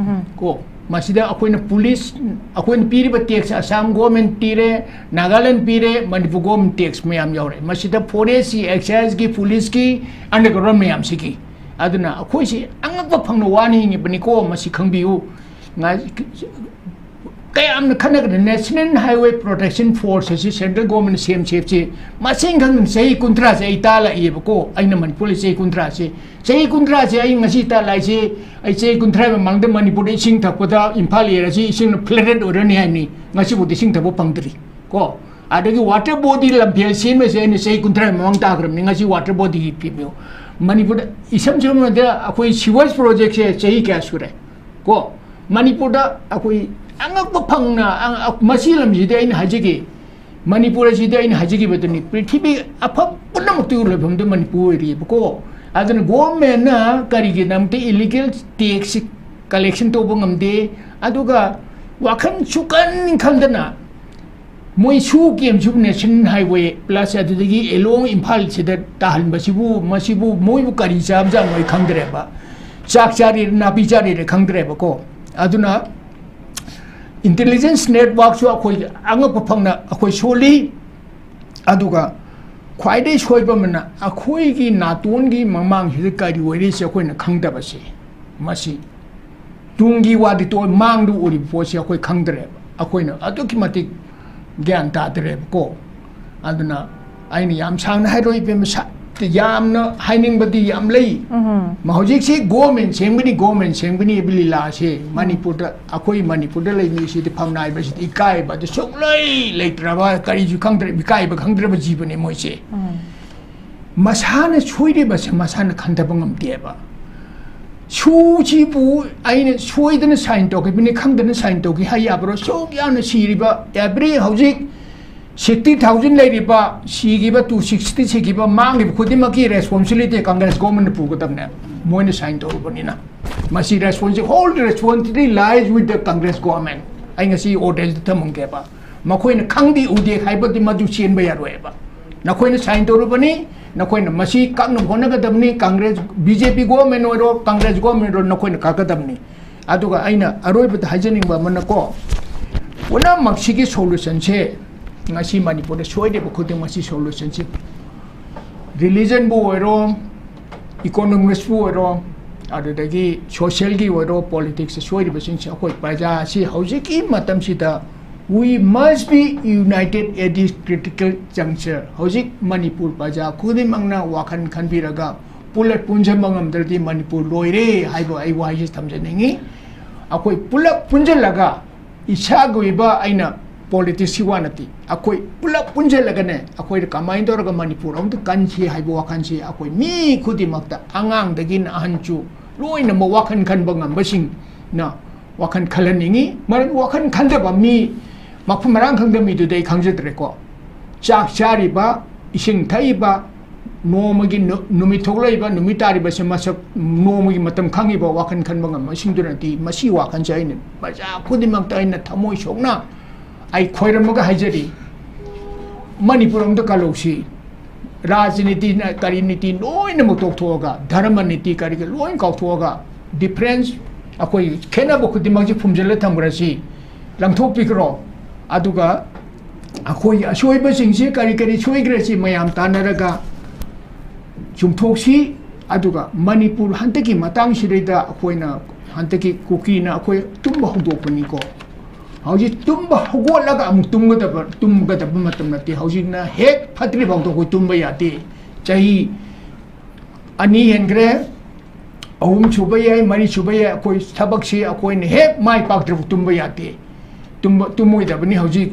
ꯀꯣ, ꯃꯁꯤꯗ ꯑꯩꯈꯣꯏꯅ ꯄꯨꯂꯤꯁ, ꯑꯩꯈꯣꯏꯅ ꯄꯤꯔꯤꯕ tax ꯑꯁꯥꯝ ꯒꯣꯚꯔꯟꯃꯦꯟꯠ ꯄꯤꯔꯦ, ꯅꯥꯒꯥꯂꯦꯟꯗ ꯄꯤꯔꯦ, ꯃꯅꯤꯄꯨꯔ ꯒꯣꯚꯔꯟꯃꯦꯟꯠ tax ꯃꯌꯥꯝ ꯌꯥꯎꯔꯦ꯫ ꯃꯁꯤꯗ forest ꯀꯤ, excise ꯀꯤ, ꯄꯨꯂꯤꯁꯀꯤ, underground ꯃꯌꯥꯝꯁꯤꯒꯤ꯫ ꯑꯗꯨꯅ ꯑꯩꯈꯣꯏꯁꯤ ꯑꯉꯛꯄ ꯐꯪꯅ ꯋꯥꯅ ꯍꯤꯡꯉꯤꯕꯅꯤꯀꯣ, ꯃꯁꯤ ꯈꯪꯕꯤꯌꯨ꯫ ꯉꯥꯏ-, ꯀꯌꯥꯝꯅ ꯈꯟꯅꯒꯗ꯭ꯔꯦ? National Highway Protection Force ꯑꯁꯤ central government ꯅ ꯁꯦꯝ ꯁꯦꯝꯁꯤ ꯃꯁꯤꯡ ꯈꯪꯗꯅ ꯆꯍꯤ ꯀꯨꯟꯊ꯭ꯔꯥꯁꯦ ꯑꯩ ꯇꯥꯜꯂꯛꯏꯕꯀꯣ꯫ ꯑꯩꯅ ꯃꯅꯤꯄꯨꯔꯗ ꯆꯍꯤ ꯀꯨꯟꯊ꯭ꯔꯥꯁꯦ, ꯆꯍꯤ ꯀꯨꯟꯊ꯭ꯔꯥꯁꯦ ꯑꯩ ꯉꯁꯤ ꯇꯥꯜꯂꯛꯏꯁꯦ, ꯑꯩ ꯆꯍꯤ ꯀꯨꯟꯊ꯭ꯔꯥ ꯃꯃꯥꯡꯗ ꯃꯅꯤꯄꯨꯔꯗ ꯏꯁꯤꯡ ꯊꯛꯄꯗ ꯏꯝꯐꯥꯜ area ꯁꯤ ꯏꯁꯤꯡꯅ flooded ꯑꯣꯏꯔꯅꯤ ꯍꯥꯏꯕꯅꯤ꯫ ꯉꯁꯤꯐꯥꯎꯗ ꯏꯁꯤꯡ ꯊꯛꯄ ꯐꯪꯗ꯭ꯔꯤ ꯀꯣ꯫ ꯑꯗꯒꯤ ꯋꯥꯇꯔ ꯕꯣꯗꯤ ꯂꯝꯐꯦꯜ ꯁꯦꯝꯕꯁꯦ ꯑꯩꯅ ꯆꯍꯤ ꯀꯨꯟꯊ꯭ꯔꯥ ꯃꯃꯥꯡ ꯇꯥꯈ꯭ꯔꯕꯅꯤ꯫ ꯉꯁꯤ ꯋꯥꯇꯔ ꯕꯣꯗꯤꯒꯤ ꯄꯤꯕꯤꯌꯨ꯫ ꯃꯅꯤꯄꯨꯔꯗ ꯏꯁꯝ ꯁꯝꯅ ꯍꯥꯏꯔꯕꯗ ꯑꯩꯈꯣꯏ ꯁꯤꯋꯦꯖ ꯄ꯭ꯔꯣꯖꯦꯛꯁꯦ ꯆꯍꯤ ꯀꯌꯥ ꯁꯨꯔꯦ? ꯀꯣ, ꯃꯅꯤꯄꯨꯔꯗ ꯑꯩꯈꯣꯏ ꯑꯉꯛꯄ ꯐꯪꯅ, ꯑ-, ꯑ-, ꯃꯁꯤ ꯂꯝꯁꯤꯗꯤ ꯑꯩꯅ ꯍꯥꯏꯖꯒꯦ, ꯃꯅꯤꯄꯨꯔ ꯑꯁꯤꯗꯤ ꯑꯩꯅ ꯍꯥꯏꯖꯈꯤꯕꯗꯨꯅꯤ, ꯄ꯭ꯔꯤꯊꯤꯕꯤ ꯑꯐꯕ ꯄꯨꯝꯅꯃꯛꯇꯒꯤ ꯂꯣꯏꯐꯝꯗ ꯃꯅꯤꯄꯨꯔ ꯑꯣꯏꯔꯤꯑꯕꯀꯣ꯫ ꯑꯗꯨꯅ ꯒꯣꯔꯃꯦꯟꯅ ꯀꯔꯤꯒꯤꯗꯃꯛꯇ ꯏꯂꯤꯒꯦꯜ ꯇꯦꯛꯁꯁꯤ ꯀꯂꯦꯛꯁꯟ ꯇꯧꯕ ꯉꯝꯗꯦ? ꯑꯗꯨꯒ ꯋꯥꯈꯜ ꯁꯨꯀꯟ ꯈꯟꯗꯅ ꯃꯣꯏ ꯁꯨ ꯀꯦꯝꯁꯨ ꯅꯦꯁꯅꯦꯜ ꯍꯥꯏꯋꯦ ꯄ꯭ꯂꯁ ꯑꯗꯨꯗꯒꯤ ꯑꯦꯂꯣꯡ ꯏꯝꯐꯥꯜꯁꯤꯗ ꯇꯥꯍꯟꯕꯁꯤꯕꯨ, ꯃꯁꯤꯕꯨ ꯃꯣꯏꯕꯨ ꯀꯔꯤ ꯆꯥꯕꯖꯥꯠꯅꯣ ꯑꯩ ꯈꯪꯗ꯭ꯔꯦꯕ꯫ ꯆꯥꯛ ꯆꯥꯔꯤꯔ ꯅꯥꯄꯤ ꯆꯥꯔꯤꯔ ꯈꯪꯗ꯭ꯔꯦꯕꯀꯣ꯫ ꯑꯗꯨꯅ ꯏꯟꯇꯦꯂꯤꯖꯦꯟꯁ ꯅꯦꯠꯋꯥꯛꯁꯨ ꯑꯩꯈꯣꯏ ꯑꯉꯛꯄ ꯐꯪꯅ ꯑꯩꯈꯣꯏ ꯁꯣꯜꯂꯤ꯫ ꯑꯗꯨꯒ ꯈ꯭ꯋꯥꯏꯗꯒꯤ ꯁꯣꯏꯕ ꯑꯃꯅ ꯑꯩꯈꯣꯏꯒꯤ ꯅꯥꯇꯣꯟꯒꯤ ꯃꯃꯥꯡꯁꯤꯗ ꯀꯔꯤ ꯑꯣꯏꯔꯤꯁꯦ ꯑꯩꯈꯣꯏꯅ ꯈꯪꯗꯕꯁꯦ꯫ ꯃꯁꯤ ꯇꯨꯡꯒꯤ ꯋꯥꯗꯤ ꯇꯣꯛꯑꯣ, ꯃꯥꯡꯗ ꯎꯔꯤꯕ ꯄꯣꯠꯁꯤ ꯑꯩꯈꯣꯏ ꯈꯪꯗ꯭ꯔꯦꯕ꯫ ꯑꯩꯈꯣꯏꯅ ꯑꯗꯨꯛꯀꯤ ꯃꯇꯤꯛ ꯒ꯭ꯌꯥꯟ ꯇꯥꯗ꯭ꯔꯦꯕꯀꯣ꯫ ꯑꯗꯨꯅ ꯑꯩꯅ ꯌꯥꯝ ꯁꯥꯡꯅ ꯍꯥꯏꯔꯣꯏ, ꯏꯕꯦꯝꯃ, ꯁꯥ-, ꯌꯥꯝꯅ ꯍꯥꯏꯅꯤꯡꯕꯗꯤ ꯌꯥꯝ ꯂꯩ꯫ ꯎꯝ꯫ ꯃ-, ꯍꯧꯖꯤꯛꯁꯤ ꯒꯣꯔꯃꯦꯟ ꯁꯦꯝꯒꯅꯤ, ꯒꯣꯔꯃꯦꯟ ꯁꯦꯝꯒꯅꯤ ꯍꯥꯏꯕ ꯂꯤꯂꯥꯁꯦ ꯎꯝ꯫ ꯃꯅꯤꯄꯨꯔꯗ, ꯑꯩꯈꯣꯏ ꯃꯅꯤꯄꯨꯔꯗ ꯂꯩ ꯃꯤꯁꯤꯗꯤ ꯐꯝꯅꯥꯏꯕꯁꯤꯗꯤ ꯏꯀꯥꯏꯕ ꯑꯗꯨ ꯁꯨꯡꯂꯩ ꯂꯩꯇ꯭ꯔꯕ, ꯀꯔꯤꯁꯨ ꯈꯪꯗ꯭ꯔꯦ, ꯏꯀꯥꯏꯕ ꯈꯪꯗ꯭ꯔꯕ ꯖꯤꯕꯅꯤ ꯃꯣꯏꯁꯦ꯫ ꯎꯝ꯫ ꯃꯁꯥꯅ ꯁꯣꯏꯔꯤꯕꯁꯦ ꯃꯁꯥꯅ ꯈꯟꯊꯕ ꯉꯝꯗꯦꯕ꯫ ꯁꯨꯁꯤꯕꯨ ꯑꯩꯅ ꯁꯣꯏꯗꯅ ꯁꯥꯏꯟ ꯇꯧꯈꯤꯕꯅꯤ, ꯈꯪꯗꯅ ꯁꯥꯏꯟ ꯇꯧꯈꯤ ꯍꯥꯏ ꯌꯥꯕ꯭ꯔꯣ? ꯁꯨꯛ ꯌꯥꯝꯅ ꯁꯤꯔꯤꯕ, ꯑꯦꯕ꯭ꯔꯤ ꯍꯧꯖꯤꯛ ꯁꯤꯛꯁꯇꯤ ꯊꯥꯎꯖꯟ ꯂꯩꯔꯤꯕ, ꯁꯤꯈꯤꯕ ꯇꯨ ꯁꯤꯛꯁꯇꯤ ꯁꯤꯈꯤꯕ, ꯃꯥꯡꯈꯤꯕ ꯈꯨꯗꯤꯡꯃꯛꯀꯤ ꯔꯦꯁꯄꯣꯟꯁꯤꯕꯤꯂꯤꯇꯤ ꯀꯪꯒ꯭ꯔꯦꯁ ꯒꯣꯔꯃꯦꯟꯅ ꯄꯨꯒꯗꯕꯅꯦ, ꯃꯣꯏꯅ ꯁꯥꯏꯟ ꯇꯧꯔꯨꯕꯅꯤꯅ꯫ ꯃꯁꯤ ꯔꯦꯁꯄꯣꯟꯁꯤ-, whole responsibility lies with the Congress government꯫ ꯑꯩ ꯉꯁꯤ ꯑꯣꯔꯗꯔꯁꯤꯗ ꯊꯝꯃꯝꯒꯦꯕ꯫ ꯃꯈꯣꯏꯅ ꯈꯪꯗꯦ ꯎꯗꯦ ꯍꯥꯏꯕꯗꯤ ꯃꯗꯨ ꯆꯦꯟꯕ ꯌꯥꯔꯣꯏꯕ꯫ ꯅꯈꯣꯏꯅ ꯁꯥꯏꯟ ꯇꯧꯔꯨꯕꯅꯤ, ꯅꯈꯣꯏꯅ ꯃꯁꯤ ꯀꯛꯅꯕ ꯍꯣꯠꯅꯒꯗꯕꯅꯤ꯫ ꯀꯪꯒ꯭ꯔꯦꯁ, ꯕꯤ ꯖꯦ ꯄꯤ ꯒꯣꯔꯃꯦꯟ ꯑꯣꯏꯔꯣ, ꯀꯪꯒ꯭ꯔꯦꯁ ꯒꯣꯔꯃꯦꯟ ꯑꯣꯏꯔꯣ, ꯅꯈꯣꯏꯅ ꯀꯛꯀꯗꯕꯅꯤ꯫ ꯑꯗꯨꯒ ꯑꯩꯅ ꯑꯔꯣꯏꯕꯗ ꯍꯥꯏꯖꯅꯤꯡꯕ ꯑꯃꯅꯀꯣ, ꯄꯨꯝꯅꯃꯛꯁꯤꯒꯤ ꯁꯣꯂꯨꯁꯟꯁꯦ ꯉꯁꯤ ꯃꯅꯤꯄꯨꯔꯗ ꯁꯣꯏꯔꯤꯕ ꯈꯨꯗꯤꯡꯃꯛꯁꯤ ꯁꯣꯂꯨꯁꯟꯁꯤ ꯔꯤꯂꯤꯖꯟꯕꯨ ꯑꯣꯏꯔꯣ, ꯏꯀꯣꯅꯣꯃꯤꯛꯁꯄꯨ ꯑꯣꯏꯔꯣ, ꯑꯗꯨꯗꯒꯤ ꯁꯣꯁꯤꯌꯦꯜꯒꯤ ꯑꯣꯏꯔꯣ, ꯄꯣꯂꯤꯇꯤꯛꯁꯇ ꯁꯣꯏꯔꯤꯕꯁꯤꯡꯁꯦ ꯑꯩꯈꯣꯏ ꯄ꯭ꯔꯖꯥ ꯑꯁꯤ ꯍꯧꯖꯤꯛꯀꯤ ꯃꯇꯝꯁꯤꯗ we must be united at this critical juncture꯫ ꯍꯧꯖꯤꯛ ꯃꯅꯤꯄꯨꯔ ꯄ꯭ꯔꯖꯥ ꯈꯨꯗꯤꯡꯃꯛꯅ ꯋꯥꯈꯜ ꯈꯟꯕꯤꯔꯒ ꯄꯨꯂꯞ ꯄꯨꯟꯁꯤꯟꯕ ꯉꯝꯗ꯭ꯔꯗꯤ ꯃꯅꯤꯄꯨꯔ ꯂꯣꯏꯔꯦ ꯍꯥꯏꯕ ꯑꯩ ꯋꯥꯍꯩꯁꯤ ꯊꯝꯖꯅꯤꯡꯉꯤ꯫ ꯑꯩꯈꯣꯏ ꯄꯨꯂꯞ ꯄꯨꯟꯁꯤꯜꯂꯒ ꯏꯁꯥꯒꯤ ꯑꯣꯏꯕ ꯑꯩꯅ ꯄꯣꯂꯤꯇꯤꯛꯁꯀꯤ ꯋꯥ ꯅꯠꯇꯦ꯫ ꯑꯩꯈꯣꯏ ꯄꯨꯂꯞ ꯄꯨꯟꯁꯤꯜꯂꯒꯅꯦ, ꯑꯩꯈꯣꯏꯗ ꯀꯃꯥꯏꯅ ꯇꯧꯔꯒ ꯃꯅꯤꯄꯨꯔ ꯑꯃꯇ ꯀꯟꯁꯤ ꯍꯥꯏꯕ ꯋꯥꯈꯜꯁꯤ ꯑꯩꯈꯣꯏ ꯃꯤ ꯈꯨꯗꯤꯡꯃꯛꯇ, ꯑꯉꯥꯡꯗꯒꯤꯅ ꯑꯍꯟꯁꯨ ꯂꯣꯏꯅꯃꯛ ꯋꯥꯈꯜ ꯈꯟꯕ ꯉꯝꯕꯁꯤꯡꯅ ꯋꯥꯈꯜ ꯈꯜꯍꯟꯅꯤꯡꯉꯤ꯫ ꯃꯔꯝ ꯋꯥꯈꯜ ꯈꯟꯗꯕ ꯃꯤ, ꯃꯐꯝ ꯃꯔꯥꯡ ꯈꯪꯗꯕ ꯃꯤꯗꯨꯗꯤ ꯑꯩ ꯈꯪꯖꯗ꯭ꯔꯦꯀꯣ꯫ ꯆꯥꯛ ꯆꯥꯔꯤꯕ, ꯏꯁꯤꯡ ꯊꯛꯏꯕ, ꯅꯣꯡꯃꯒꯤ ꯅꯨ-, ꯅꯨꯃꯤꯠ ꯊꯣꯛꯂꯛꯏꯕ, ꯅꯨꯃꯤꯠ ꯇꯥꯔꯤꯕꯁꯦ ꯃꯁꯛ, ꯅꯣꯡꯃꯒꯤ ꯃꯇꯝ ꯈꯪꯉꯤꯕ ꯋꯥꯈꯜ ꯈꯟꯕ ꯉꯝꯕꯁꯤꯡꯗꯨꯅꯗꯤ ꯃꯁꯤ ꯋꯥꯈꯜꯁꯦ ꯑꯩꯅ ꯄ꯭ꯔꯖꯥ ꯈꯨꯗꯤꯡꯃꯛꯇ ꯑꯩꯅ ꯊꯃꯣꯏ ꯁꯣꯛꯅ ꯑꯩ ꯈꯣꯏꯔꯝꯃꯒ ꯍꯥꯏꯖꯔꯤ, ꯃꯅꯤꯄꯨꯔ ꯑꯃꯗ ꯀꯜꯍꯧꯁꯤ꯫ ꯔꯥꯖꯅꯤꯇꯤꯅ ꯀꯔꯤ ꯅꯤꯇꯤ ꯂꯣꯏꯅꯃꯛ ꯇꯣꯛꯊꯣꯛꯑꯒ, ꯙꯔꯃ ꯅꯤꯇꯤ ꯀꯔꯤ ꯀꯔꯤ ꯂꯣꯏ ꯀꯥꯎꯊꯣꯛꯑꯒ, ꯗꯤꯐ꯭ꯔꯦꯟꯁ, ꯑꯩꯈꯣꯏ ꯈꯦꯠꯅꯕ ꯈꯨꯗꯤꯡꯃꯛꯁꯤ ꯐꯨꯝꯖꯤꯜꯂ ꯊꯝꯈ꯭ꯔꯁꯤ, ꯂꯪꯊꯣꯛꯄꯤꯈ꯭ꯔꯣ꯫ ꯑꯗꯨꯒ ꯑꯩꯈꯣꯏꯒꯤ ꯑꯁꯣꯏꯕꯁꯤꯡꯁꯤ ꯀꯔꯤ ꯀꯔꯤ ꯁꯣꯏꯈ꯭ꯔꯁꯤ ꯃꯌꯥꯝ ꯇꯥꯟꯅꯔꯒ ꯆꯨꯝꯊꯣꯛꯁꯤ꯫ ꯑꯗꯨꯒ ꯃꯅꯤꯄꯨꯔ ꯍꯟꯗꯛꯀꯤ ꯃꯇꯥꯡꯁꯤꯗꯩꯗ ꯑꯩꯈꯣꯏꯅ ꯍꯟꯗꯛꯀꯤ ꯀꯨꯀꯤꯅ ꯑꯩꯈꯣꯏ ꯇꯨꯝꯕ ꯍꯧꯗꯣꯛꯄꯅꯤꯀꯣ꯫ ꯍꯧꯖꯤꯛ ꯇꯨꯝꯕ ꯍꯧꯒꯠꯂꯒ ꯑꯃꯨꯛ ꯇꯨꯝꯒꯗꯕ, ꯇꯨꯝꯒꯗꯕ ꯃꯇꯝ ꯅꯠꯇꯦ꯫ ꯍꯧꯖꯤꯛꯅ ꯍꯦꯛ ꯐꯠꯇ꯭ꯔꯤꯐꯥꯎꯗ ꯑꯩꯈꯣꯏ ꯇꯨꯝꯕ ꯌꯥꯗꯦ꯫ ꯆꯍꯤ ꯑꯅꯤ ꯍꯦꯟꯈ꯭ꯔꯦ, ꯑꯍꯨꯝ ꯁꯨꯕ ꯌꯥꯏ, ꯃꯔꯤ ꯁꯨꯕ ꯌꯥꯏ, ꯑꯩꯈꯣꯏ ꯊꯕꯛꯁꯤ ꯑꯩꯈꯣꯏꯅ ꯍꯦꯛ ꯃꯥꯏ ꯄꯥꯛꯇ꯭ꯔꯤꯐꯥꯎ ꯇꯨꯝꯕ ꯌꯥꯗꯦ꯫ ꯇꯨꯝꯕ, ꯇꯨꯝꯃꯣꯏꯗꯕꯅꯤ꯫ ꯍꯧꯖꯤꯛ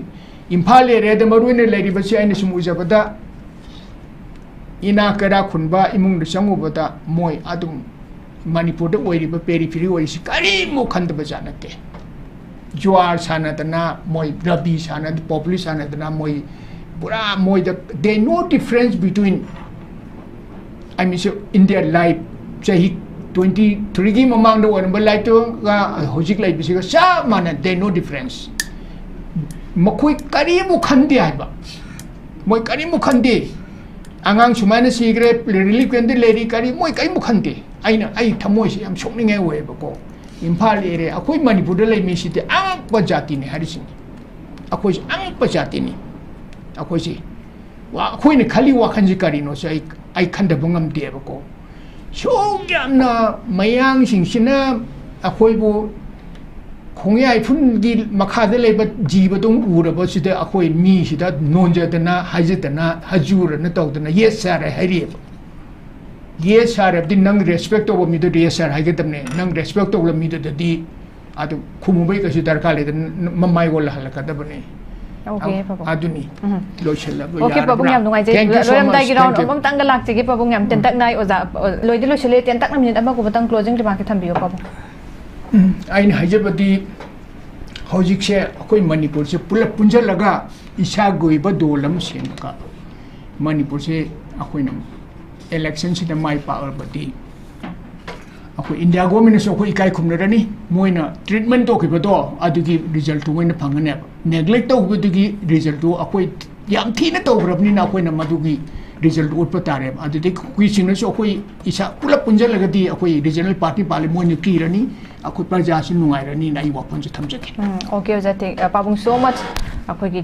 ꯏꯝꯐꯥꯜ ꯑꯦꯔꯤꯌꯥꯗ ꯃꯔꯨꯑꯣꯏꯅ ꯂꯩꯔꯤꯕꯁꯤ ꯑꯩꯅ ꯁꯨꯝ ꯎꯖꯕꯗ ꯏꯅꯥꯛ ꯀꯩꯔꯥꯛ ꯈꯨꯟꯕ ꯏꯃꯨꯡꯗ ꯆꯪꯉꯨꯕꯗ ꯃꯣꯏ ꯑꯗꯨꯝ ꯃꯅꯤꯄꯨꯔꯗ ꯑꯣꯏꯔꯤꯕ ꯄꯦꯔꯤꯐꯦꯔꯤ ꯑꯣꯏꯔꯤꯁꯤ ꯀꯔꯤꯃꯨꯛ ꯈꯟꯗꯕ ꯖꯥꯠ ꯅꯠꯇꯦ꯫ ꯖꯨꯋꯥꯔ ꯁꯥꯟꯅꯗꯅ, ꯃꯣꯏ ꯔꯕꯤ ꯁꯥꯟꯅ, ꯄꯣꯄꯨꯂꯤ ꯁꯥꯟꯅꯗꯅ, ꯃꯣꯏ ꯄꯨꯔꯥ ꯃꯣꯏꯗ, they no difference between, I mean, so in their life, ꯆꯍꯤ ꯇ꯭ꯋꯦꯟꯇꯤ ꯊ꯭ꯔꯤꯒꯤ ꯃꯃꯥꯡꯗ ꯑꯣꯏꯔꯝꯕ ꯂꯥꯏꯐꯇꯨꯒ ꯍꯧꯖꯤꯛ ꯂꯩꯕꯁꯤꯒ ꯆꯞ ꯃꯥꯟꯅ, they no difference꯫ ꯃꯈꯣꯏ ꯀꯔꯤꯃꯨꯛ ꯈꯟꯗꯦ ꯍꯥꯏꯕ, ꯃꯣꯏ ꯀꯔꯤꯃꯨꯛ ꯈꯟꯗꯦ꯫ ꯑꯉꯥꯡ ꯁꯨꯃꯥꯏꯅ ꯁꯤꯈ꯭ꯔꯦ, ꯔꯤꯂꯤꯐ ꯀꯦꯝꯞꯇ ꯂꯩꯔꯤ, ꯀꯔꯤ, ꯃꯣꯏ ꯀꯔꯤꯃꯨꯛ ꯈꯟꯗꯦ꯫ ꯑꯩꯅ, ꯑꯩ ꯊꯃꯣꯏꯁꯦ ꯌꯥꯝ ꯁꯣꯛꯅꯤꯡꯉꯥꯏ ꯑꯣꯏꯌꯦꯕꯀꯣ꯫ ꯏꯝꯐꯥꯜ ꯑꯦꯔꯤꯌꯥ, ꯑꯩꯈꯣꯏ ꯃꯅꯤꯄꯨꯔꯗ ꯂꯩ ꯃꯤꯁꯤꯗꯤ ꯑꯉꯛꯄ ꯖꯥꯇꯤꯅꯤ ꯍꯥꯏꯔꯤꯁꯤꯅꯤ꯫ ꯑꯩꯈꯣꯏꯁꯦ ꯑꯉꯛꯄ ꯖꯥꯇꯤꯅꯤ꯫ ꯑꯩꯈꯣꯏꯁꯦ ꯋꯥ-, ꯑꯩꯈꯣꯏꯅ ꯈꯜꯂꯤ ꯋꯥꯈꯜꯁꯤ ꯀꯔꯤꯅꯣꯁꯦ ꯑꯩ, ꯑꯩ ꯈꯟꯊꯕ ꯉꯝꯗꯦꯕꯀꯣ꯫ ꯁꯨꯛ ꯌꯥꯝꯅ ꯃꯌꯥꯡꯁꯤꯡꯁꯤꯅ ꯑꯩꯈꯣꯏꯕꯨ ꯈꯣꯡꯌꯥꯏ ꯏꯐꯨꯟꯒꯤ ꯃꯈꯥꯗ ꯂꯩꯕ ꯖꯤꯕꯗꯧ ꯎꯔꯕꯁꯤꯗ ꯑꯩꯈꯣꯏ ꯃꯤꯁꯤꯗ ꯅꯣꯟꯖꯗꯅ, ꯍꯥꯏꯖꯗꯅ, ꯍꯖꯨꯔꯅ ꯇꯧꯗꯅ, "Yes sir" ꯍꯥꯏꯔꯤꯑꯕ꯫ "Yes sir" ꯍꯥꯏꯕꯗꯤ ꯅꯪ ꯔꯦꯁꯄꯦꯛ ꯇꯧꯕ ꯃꯤꯗꯨꯗ "Yes sir" ꯍꯥꯏꯒꯗꯕꯅꯦ꯫ ꯅꯪ ꯔꯦꯁꯄꯦꯛ ꯇꯧꯕ ꯃꯤꯗꯨꯗꯗꯤ ꯑꯗꯨ ꯈꯨꯝꯃꯨꯕꯩ ꯀꯩꯁꯨ ꯗꯔꯀꯥꯔ ꯂꯩꯇꯦ, ꯃꯃꯥꯏ ꯑꯣꯜꯂ ꯍꯜꯂꯛꯀꯗꯕꯅꯤ꯫ Okay, ꯄꯥꯕꯨꯡ꯫ ꯑꯗꯨꯅꯤ꯫ ꯎꯝ꯫ ꯂꯣꯏꯁꯤꯜꯂꯕ Okay, ꯄꯥꯕꯨꯡ, ꯌꯥꯔꯕ꯭ꯔꯥ? ꯌꯥꯝ ꯅꯨꯡꯉꯥꯏꯖꯩ꯫ Thank you so much. ꯂꯣꯏꯔꯝꯗꯥꯏꯒꯤ round Thank you. ꯑꯃꯃꯝꯇꯪꯒ ꯂꯥꯛꯆꯒꯦ, ꯄꯥꯕꯨꯡ, ꯌꯥꯝ ꯇꯦꯟꯇꯛꯅ ꯑꯩ ꯑꯣꯖꯥ, ꯑ, ꯂꯣꯏꯗꯤ ꯂꯣꯏꯁꯤꯜꯂꯦ, ꯇꯦꯟꯇꯛꯅ minute ꯑꯃꯒꯨꯝꯕꯇꯪ closing remark ꯊꯝꯕꯤꯌꯣ, ꯄꯥꯕꯨꯡ꯫ ꯎꯝ, ꯑꯩꯅ ꯍꯥꯏꯖꯕꯗꯤ ꯍꯧꯖꯤꯛꯁꯦ ꯑꯩꯈꯣꯏ ꯃꯅꯤꯄꯨꯔꯁꯦ ꯄꯨꯂꯞ ꯄꯨꯟꯁꯤꯜꯂꯒ ꯏꯁꯥꯒꯤ ꯑꯣꯏꯕ ꯗꯣꯜ ꯑꯃ ꯁꯦꯝꯃꯒ ꯃꯅꯤꯄꯨꯔꯁꯦ ꯑꯩꯈꯣꯏꯅ electionꯁꯤꯗ ꯃꯥꯏ ꯄꯥꯛꯂꯕꯗꯤ ꯑꯩꯈꯣꯏ India governmentꯅꯁꯨ ꯑꯩꯈꯣꯏ ꯏꯀꯥꯏ ꯈꯨꯝꯅꯔꯅꯤ꯫ ꯃꯣꯏꯅ treatment ꯇꯧꯈꯤꯕꯗꯣ ꯑꯗꯨꯒꯤ resultꯇꯨ ꯃꯣꯏꯅ ꯐꯪꯒꯅꯦꯕ꯫ Neglect ꯇꯧꯈꯤꯕꯗꯨꯒꯤ resultꯇꯨ ꯑꯩꯈꯣꯏ ꯌꯥꯝ ꯊꯤꯅ ꯇꯧꯈ꯭ꯔꯕꯅꯤꯅ ꯑꯩꯈꯣꯏꯅ ꯃꯗꯨꯒꯤ result ꯎꯠꯄ ꯇꯥꯔꯦꯕ꯫ ꯑꯗꯨꯗꯒꯤ ꯀꯨꯀꯤꯁꯤꯡꯅꯁꯨ ꯑꯩꯈꯣꯏ ꯏꯁꯥ ꯄꯨꯂꯞ ꯄꯨꯟꯁꯤꯜꯂꯒꯗꯤ ꯑꯩꯈꯣꯏ regional party ꯄꯥꯜꯂꯤ, ꯃꯣꯏꯅ ꯀꯤꯔꯅꯤ, ꯑꯩꯈꯣꯏ ꯄ꯭ꯔꯖꯥꯁꯨ ꯅꯨꯡꯉꯥꯏꯔꯅꯤꯅ ꯑꯩ ꯋꯥꯐꯝꯁꯦ ꯊꯝꯖꯒꯦ꯫ ꯎꯝ, okay, ꯑꯣꯖꯥ, thank-, ꯑ, ꯄꯥꯕꯨꯡ, so much꯫ ꯑꯩꯈꯣꯏꯒꯤ